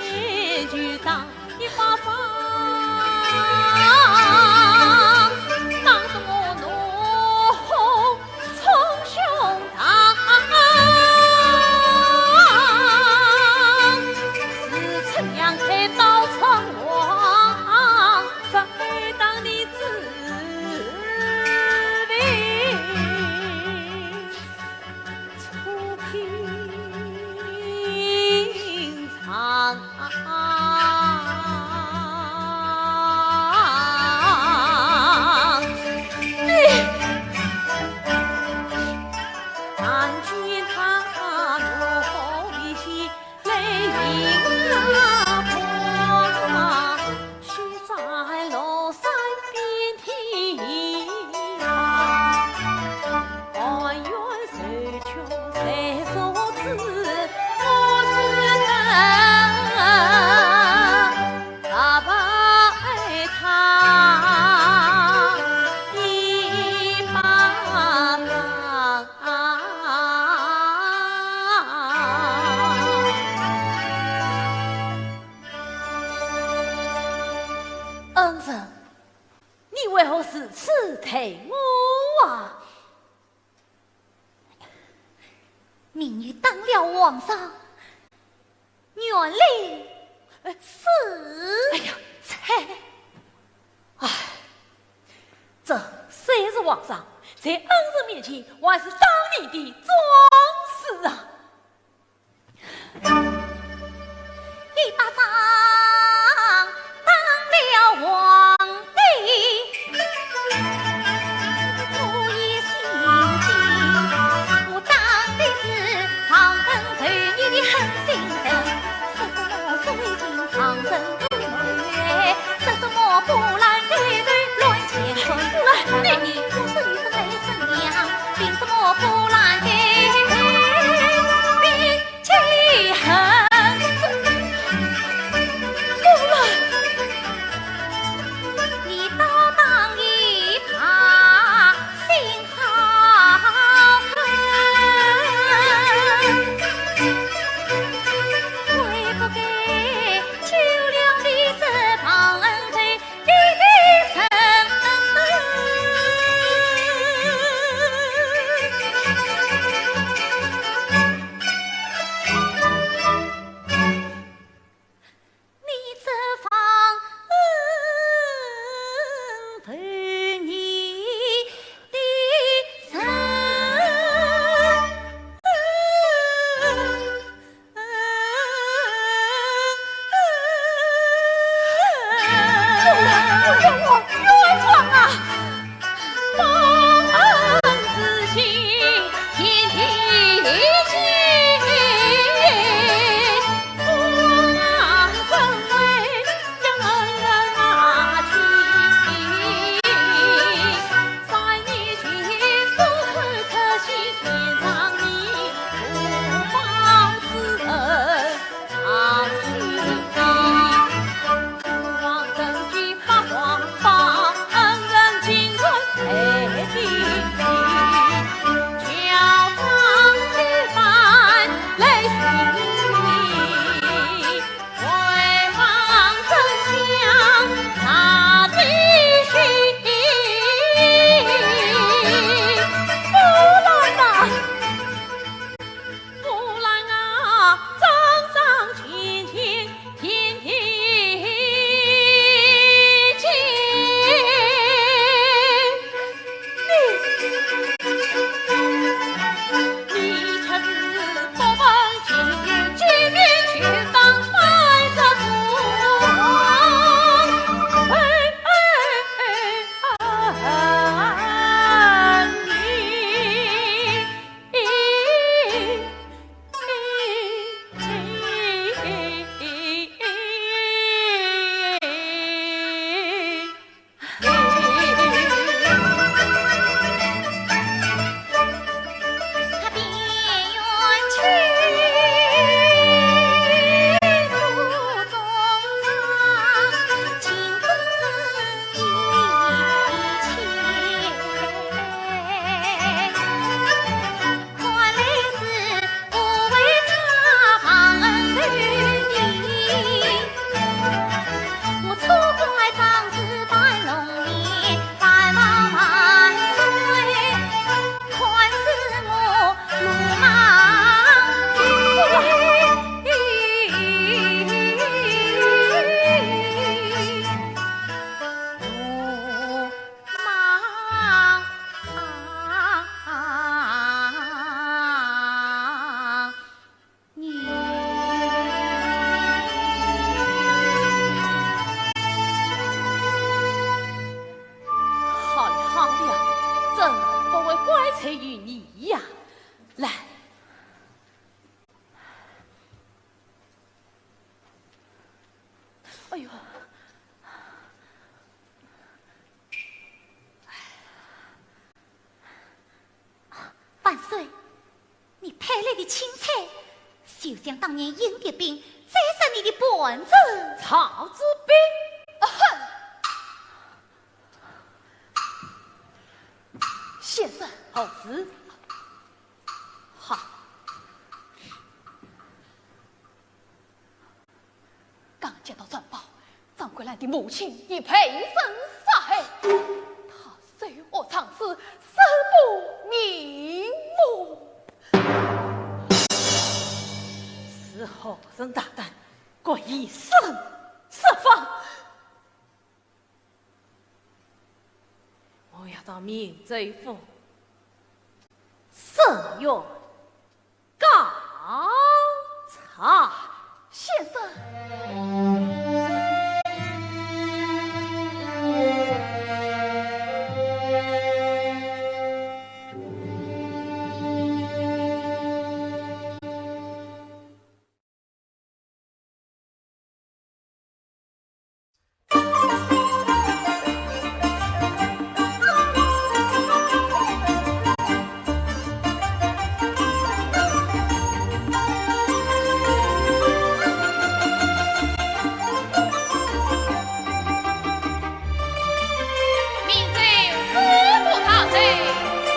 面就打一巴掌，打得我怒火 冲胸膛，是出娘胎到春黄，只配当你子为初品尝。 恩人，你为何如此待我啊？明日打了皇上，原来是……哎呀，啐！唉，这虽是皇上，在恩人面前还是当年的壮士啊。 一巴掌打了皇帝，我也心惊。我打的是忘恩负义的狠心人，说什么水晶长生不老，说什么波兰对对乱乾坤。你，你，我是你是来生娘，凭什么波兰对对 好了好了，朕不会怪罪于你呀。来。哎呦。 万岁，你派来的钦差，就像当年迎敌兵追杀你的叛臣曹子斌。啊哼！先生，何事？好。 刚接到战报，张桂兰的母亲已被人杀害，她手握长诗，誓不瞑目。好人大胆，敢以身试法。我要到明州府申冤告状。先生。 明州知府大人，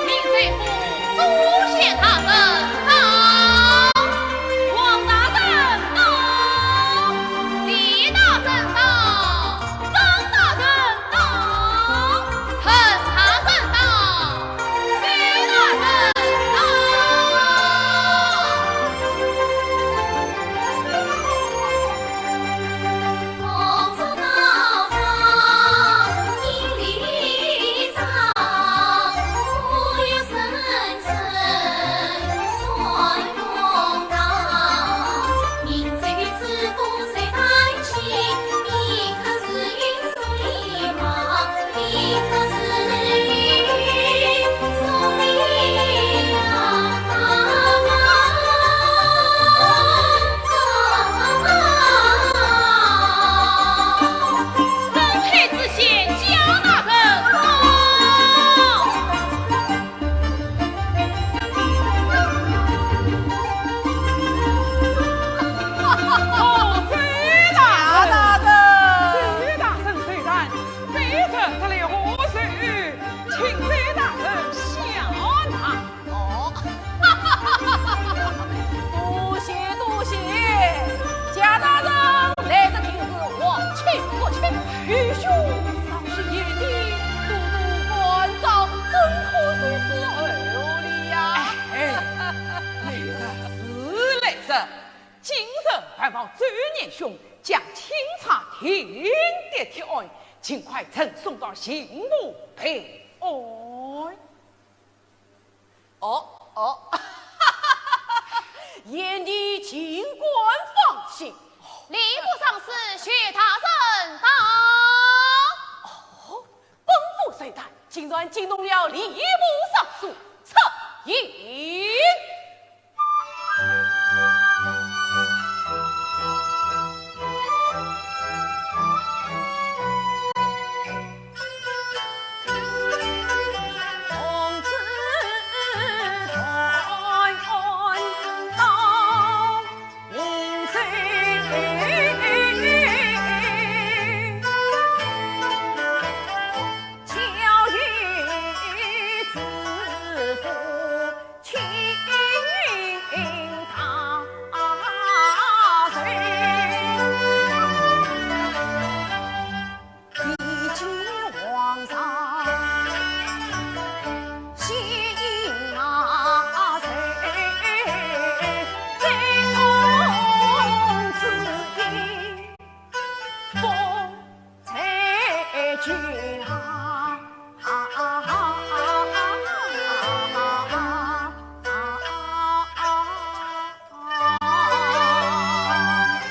明州府知县大人到，王大人到，李大人到，张大人到，陈大人到，周大人到。哦，周大人，周大人，周大人，卑职得罪何处？请周大人笑纳。哦，多谢多谢，贾大人来得定是何去何从？愚兄常是贤弟，多多关照，怎可如此厚礼呀？哎，来者是来者，今日还望周年兄将钦差停职铁案，尽快呈送到刑部备案。哦，哦，贤弟尽管放心。礼部尚书徐大人到。哦，本府随到，竟然惊动了礼部尚书，出迎。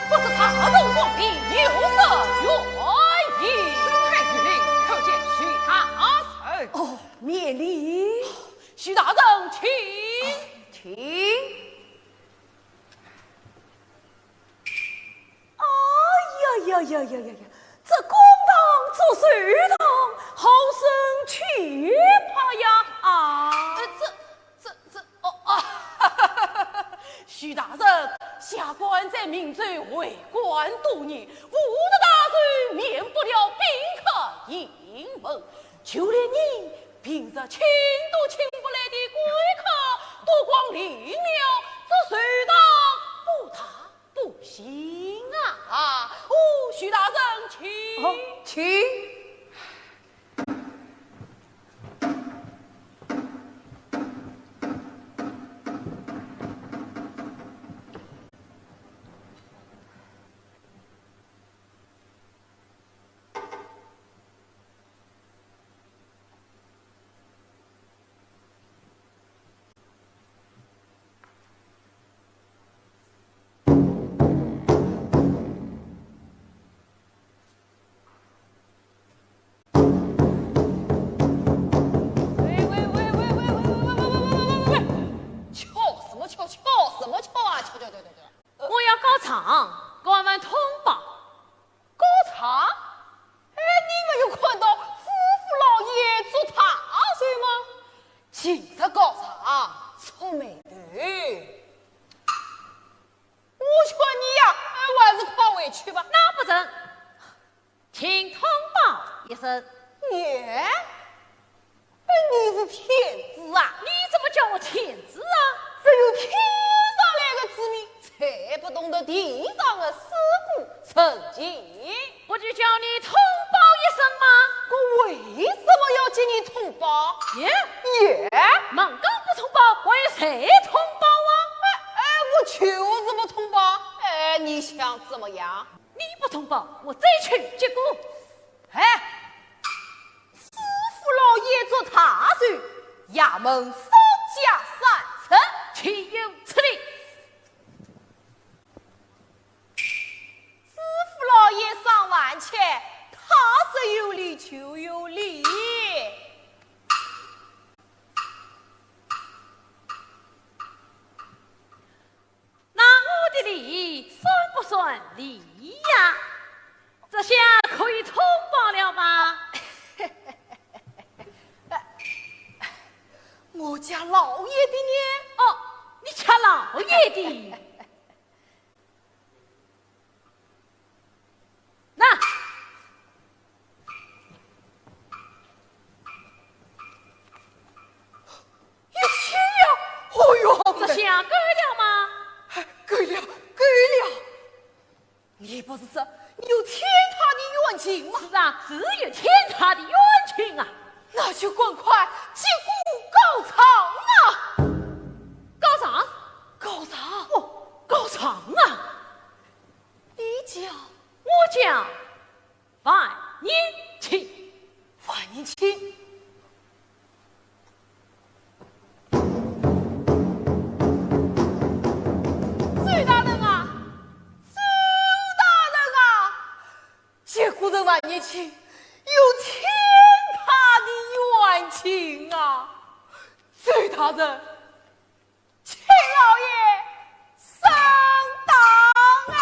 不知大人皇帝有何御意？太医令叩见徐大人。哦，免礼。徐大人，请。请。 哎呀呀呀呀呀呀！这公堂做寿堂，好生气派呀！啊！呃，这、这、这……哦，啊！徐大人，下官在明州为官多年，无德大寿，免不了宾客迎门。就连你平日请都请不来的贵客，都光临了这寿堂，不大 不行啊！哦，徐大人，请。哦，请。敲，敲什么敲啊？敲敲敲敲敲。我要告状，告问通报。告状？哎，你没有看到知府老爷捉大贼吗？今日告状触霉头。我劝你呀，哎，还是快回去吧。那不成，请通报一声。耶？哎，你是天子啊？你怎么叫我天子啊？只有天上来个子民，才不懂得地上的事故人情。不就叫你通报一声吗？我为什么要给你通报？耶？耶？蛮讲不通报，还有谁通报啊？哎，哎，我就是不通报。哎，你想怎么样？你不通报，我再去结果。哎，知府老爷捉大贼，衙门封家三日，岂有此理！知府老爷赏饭吃，他说有理就有理。那我的理算不算理呀？这下可以通报了吧？我家老爷的呢？哦，你家老爷的。那，一千两。哦哟，这下够了吗？够了，够了。你不是说你有天大的冤情吗？是啊，是有天大的冤情啊。那就赶快结果告状啊！告状？告状？哦，告状啊！你叫？我叫万年青。万年青？周大人啊，周大人啊，这个人万年青有天大的冤情啊！周大人， 请老爷上当哎！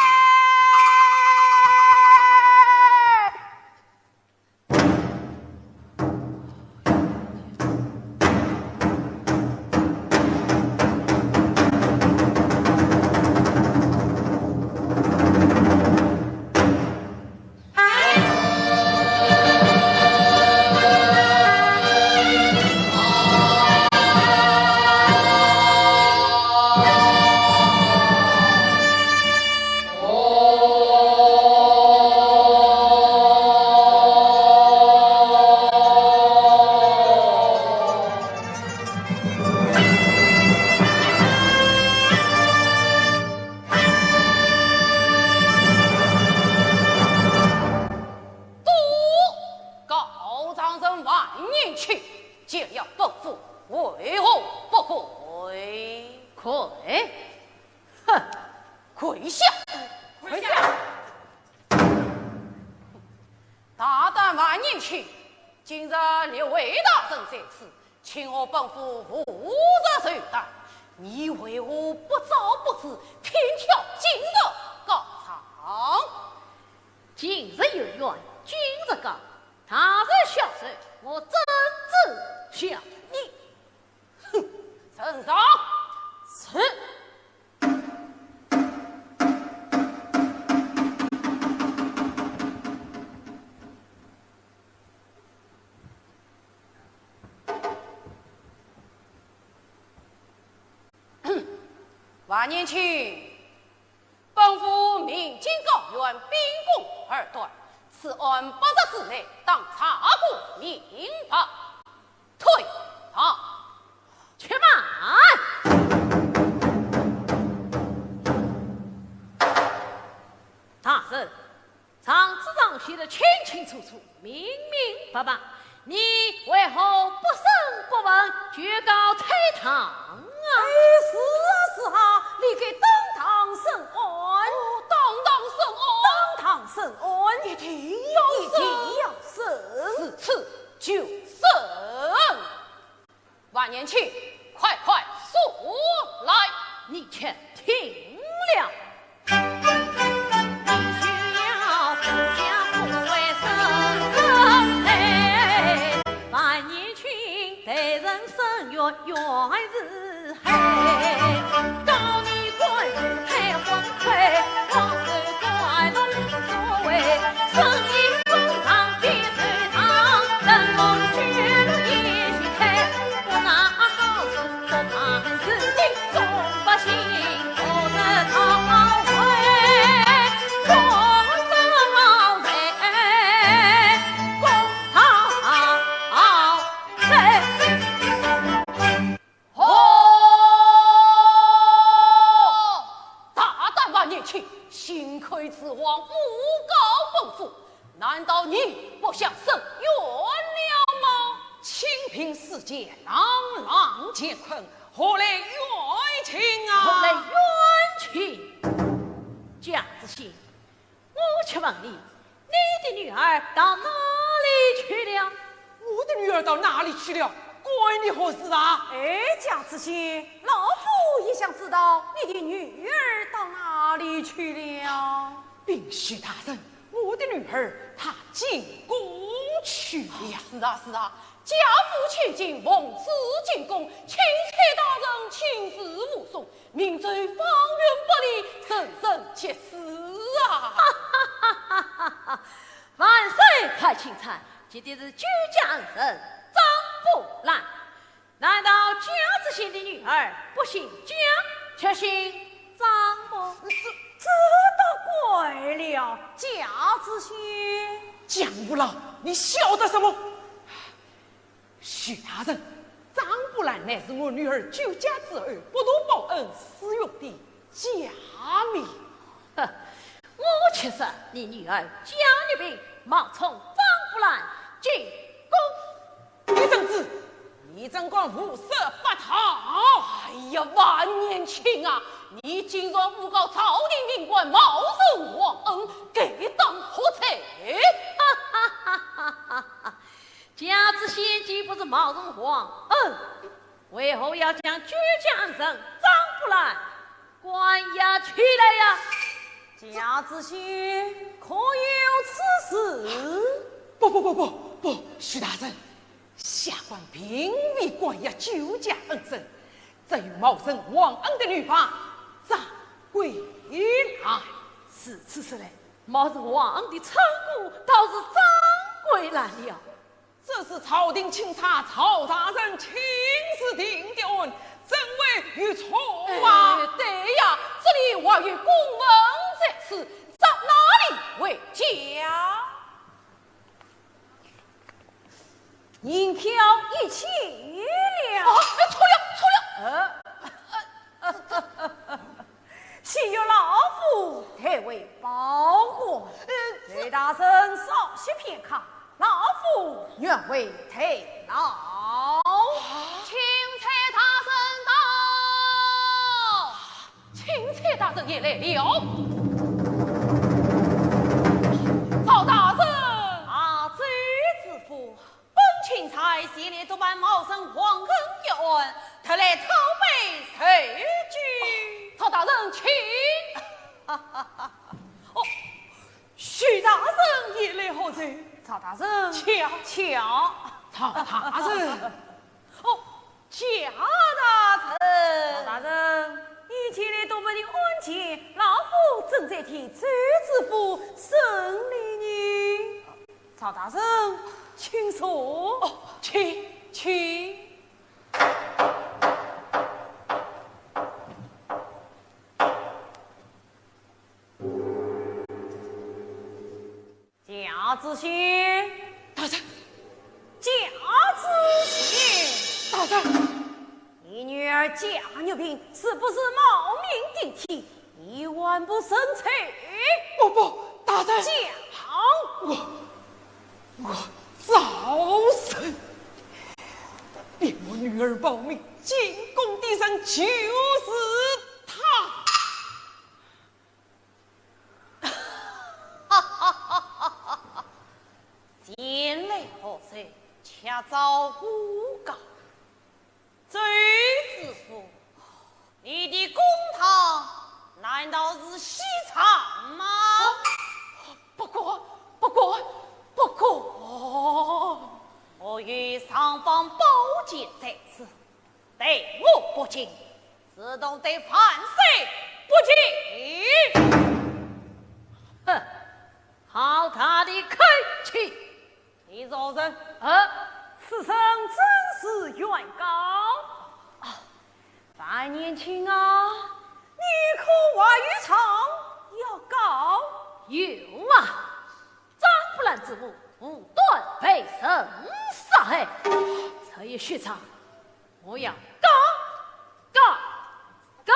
告状人万年青，见了本府为何不跪？跪？哼，跪下！跪下！大胆万年青，今日列位大人在此， 请问本府无日寿诞，你为何不招不知，偏挑今日告状？今日有冤，今日告，大人下手，我怎知晓你？哼，呈上。是。 万年青，本府民警告冤，秉公二断，此案八日之内当查个明白。退堂。且慢！大人， 状纸上写得清清楚楚，明明白白，你为何不审不问就告退堂啊？哎，是啊，是啊，你该当堂审案。哦，当堂审案。当堂审案。一定要审。一定要审。如此就审。万年青，快快速来。王诬告本府，难道你不想伸冤了吗？清平四界，朗朗乾坤，何来冤情啊？何来冤情？ 姜知县，我且问你，你的女儿到哪里去了？我的女儿到哪里去了？关你何事啊？哎，姜知县，老夫也想知道你的女儿到哪里去了。禀许大人，我的女儿她进宫去了。是啊，是啊， 家父千金奉旨进宫，钦差大人亲自护送，命罪方圆百里，人人皆死啊！万岁，太钦差，这的是酒家恩人张布兰。难道姜知县的女儿不姓姜，却姓张吗？这，这倒怪了，姜知县。姜五郎，你晓得什么？ 许大人，张布兰乃是我女儿酒家之后，不图报恩私用的假名。哼，我却说你女儿姜玉萍冒充张布兰进宫。你怎知？你怎敢胡说八道？哎呀，万年青啊，你竟然诬告朝廷命官冒认皇恩，该当何罪？哈哈哈哈哈哈！ 姜知县既不是冒认皇恩，为何要将酒家恩人张布兰关押起来呀？姜知县，可有此事？不不不不不，许大人，下官并未关押酒家恩人，只有冒认皇恩的女犯张桂兰。如此说来，冒认皇恩的村姑倒是张桂兰了。 这是朝廷钦差曹大人亲自定的案，怎会有错啊？哎，对呀，这里还有公文在此，找哪里回家？银票一千两。啊，哎，错了，错了。呃，呃，呃，呃，呃。 岂有老夫代为报还。呃，这，徐大人稍息片刻，老夫愿为代劳。钦差大人到。钦差大人也来了。曹大人。啊，周知府。 本钦差前来督办冒认皇恩一案，特来讨杯叙酒。曹大人，请。哦，徐大人也来喝酒。曹大人。请。请。曹大人。哦， 徐大人。曹大人，你前来督办的案件，老夫正在替周知府审理呢。曹大人，请坐。哦，请，请。 姜知县。大人。姜知县。大人。你女儿姜玉萍是不是冒名顶替，以官不申罪？不，不，大人。姜。我，我早说，逼我女儿冒名进宫的人就是她。 前来喝酒，却招呼告。周知府，你的公堂难道是戏场吗？不过，不过，不过。我有尚方宝剑在此，对我不敬， 自动对万岁不敬。哼，好大的口气！李大人。呃，此人正是原告。啊，樊延卿啊，你可还有状要告？有啊， 张布兰之母无端被人杀害，这一血账，我要告，告，告！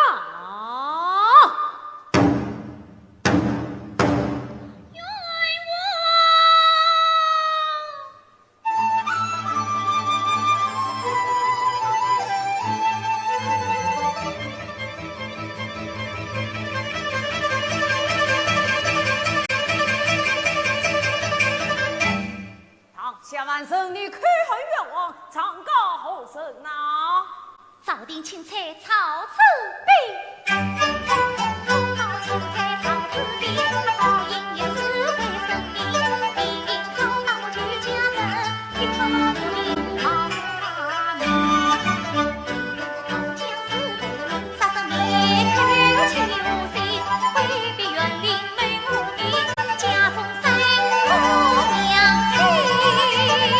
但是你口恨冤枉，状告何人呐？朝廷钦差曹子斌。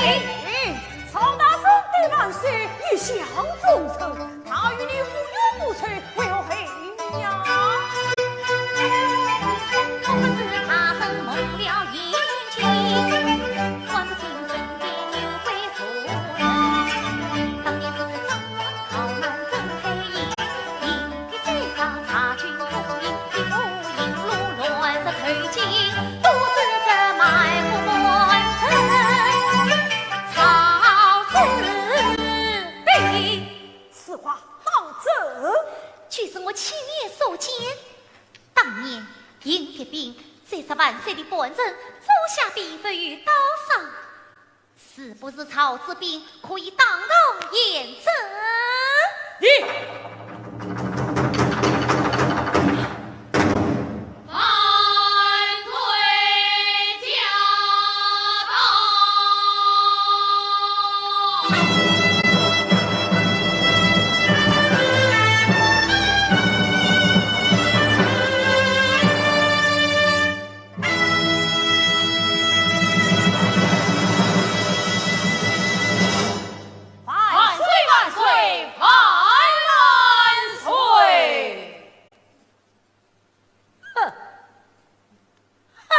哎，曹大人对万岁一向忠诚，他与你无冤无仇，为何恨你呀？此话当真？据我亲眼所见，当年迎敌兵，斩杀万岁的叛臣，诛杀嫔妃于刀上， 是不是曹子斌可以当堂验证？你！万岁驾到！万岁，万岁，万万岁！哼，哼，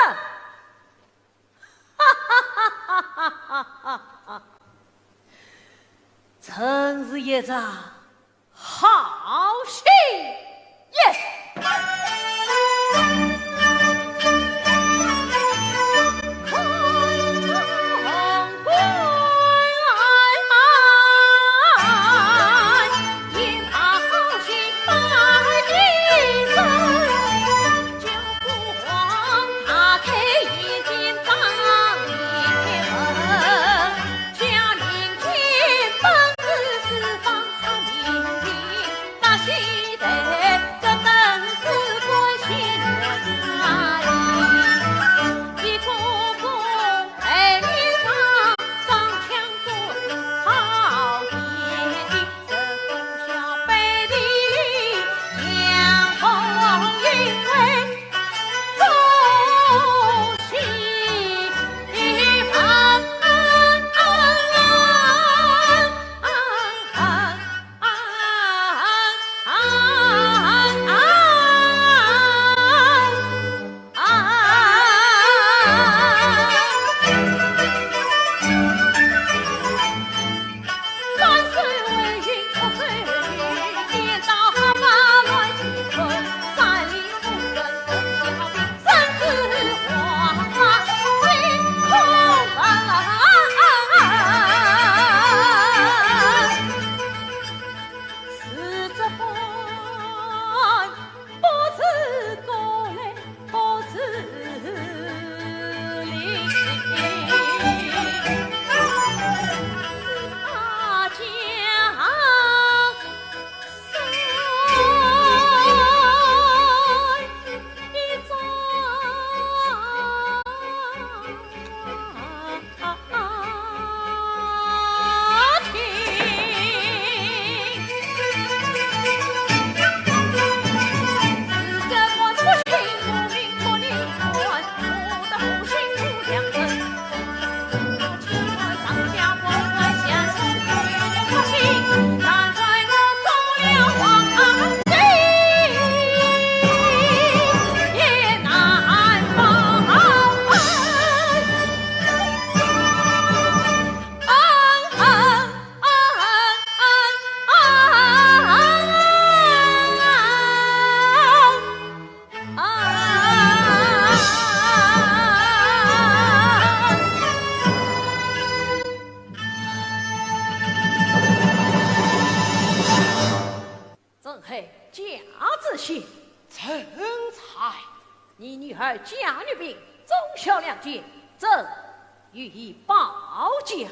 哈哈哈哈哈哈哈！真是一场 好戏！耶！朕后驾之心，臣才。你女儿驾御病，忠孝两件，朕予以褒奖。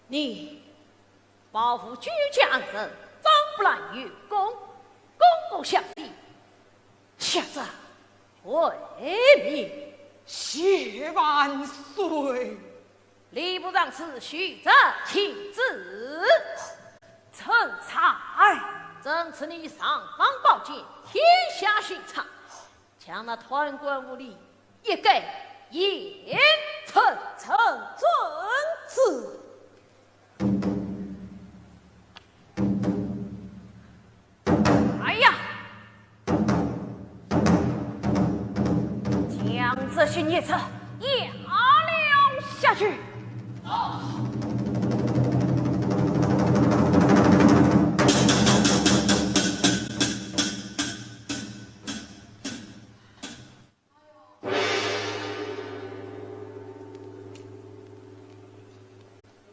你保护居家恩人，张布兰有功，功过相抵，下旨为民。谢万岁。礼部尚书许哲请旨。臣在。朕赐你尚方宝剑，天下巡查。 将那贪官污吏一概严惩。臣遵旨。来呀，将这些孽子押了下去。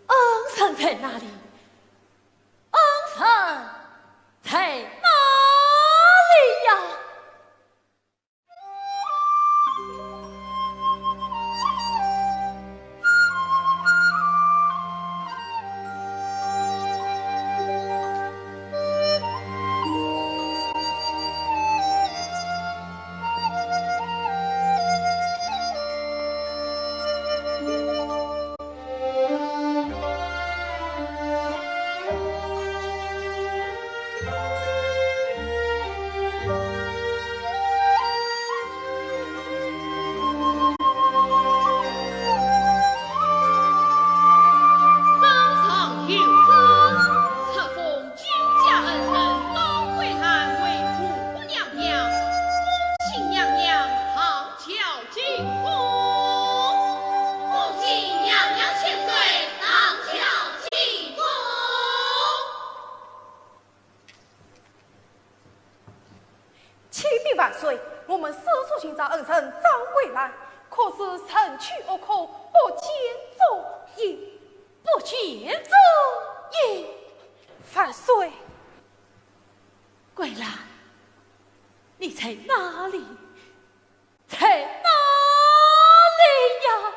恩人在哪里？恩人在哪里呀？ 圣上有旨，册封居家恩人张桂兰为护国娘娘，恭请娘娘上轿进宫。恭请娘娘千岁上轿进宫。 启禀万岁，我们四处寻找恩人张桂兰，可是人去屋空，不见踪影。不见踪影？万岁！桂兰，你在哪里？ 在哪里呀？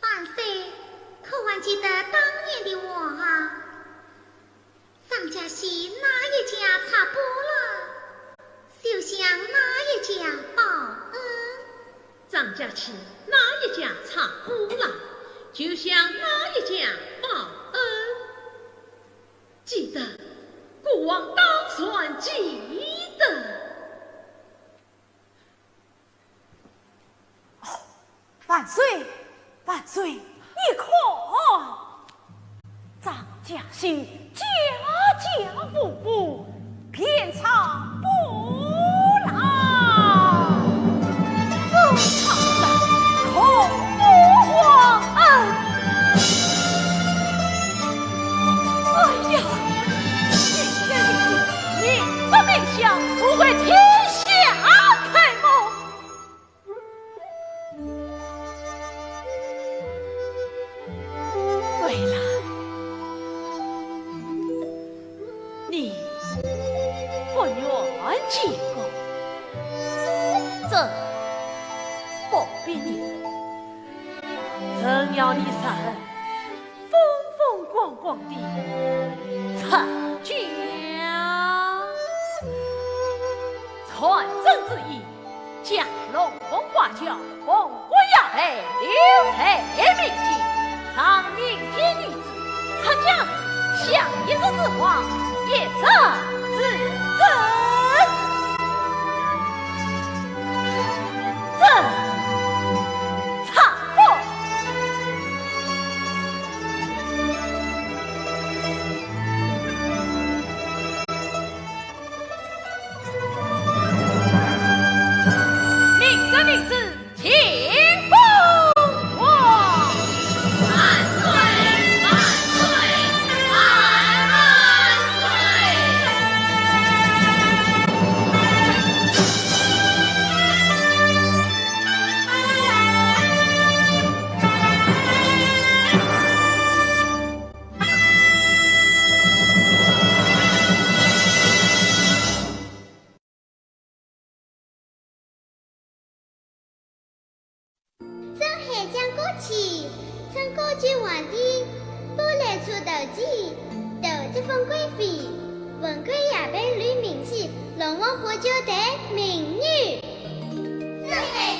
万岁，可还记得当年的话啊？张家戏哪一家拆不烂，就向哪一家报恩。张家戏哪一家拆不烂，就向哪一家报恩。记得，孤王当然记得。 万岁，万岁，你看，张家戏家家户户遍拆不烂，这场的可不忘恩。哎呀，今天的事，你不明想，不为天下开蒙。 桂兰，你不愿见我，朕不逼你。朕要你三人风风光光地出嫁。传朕旨意，将龙凤花轿、凤冠霞帔留在民间，让民间女子出嫁时享一日之光，一日之珍。朕 差不多。明旨，明旨，请封王。万岁，万岁，万万岁！ 镇海讲古去，趁高句皇帝搬来做头前，头只封贵妃，文官夜班绿名气，龙王花轿待民女。镇海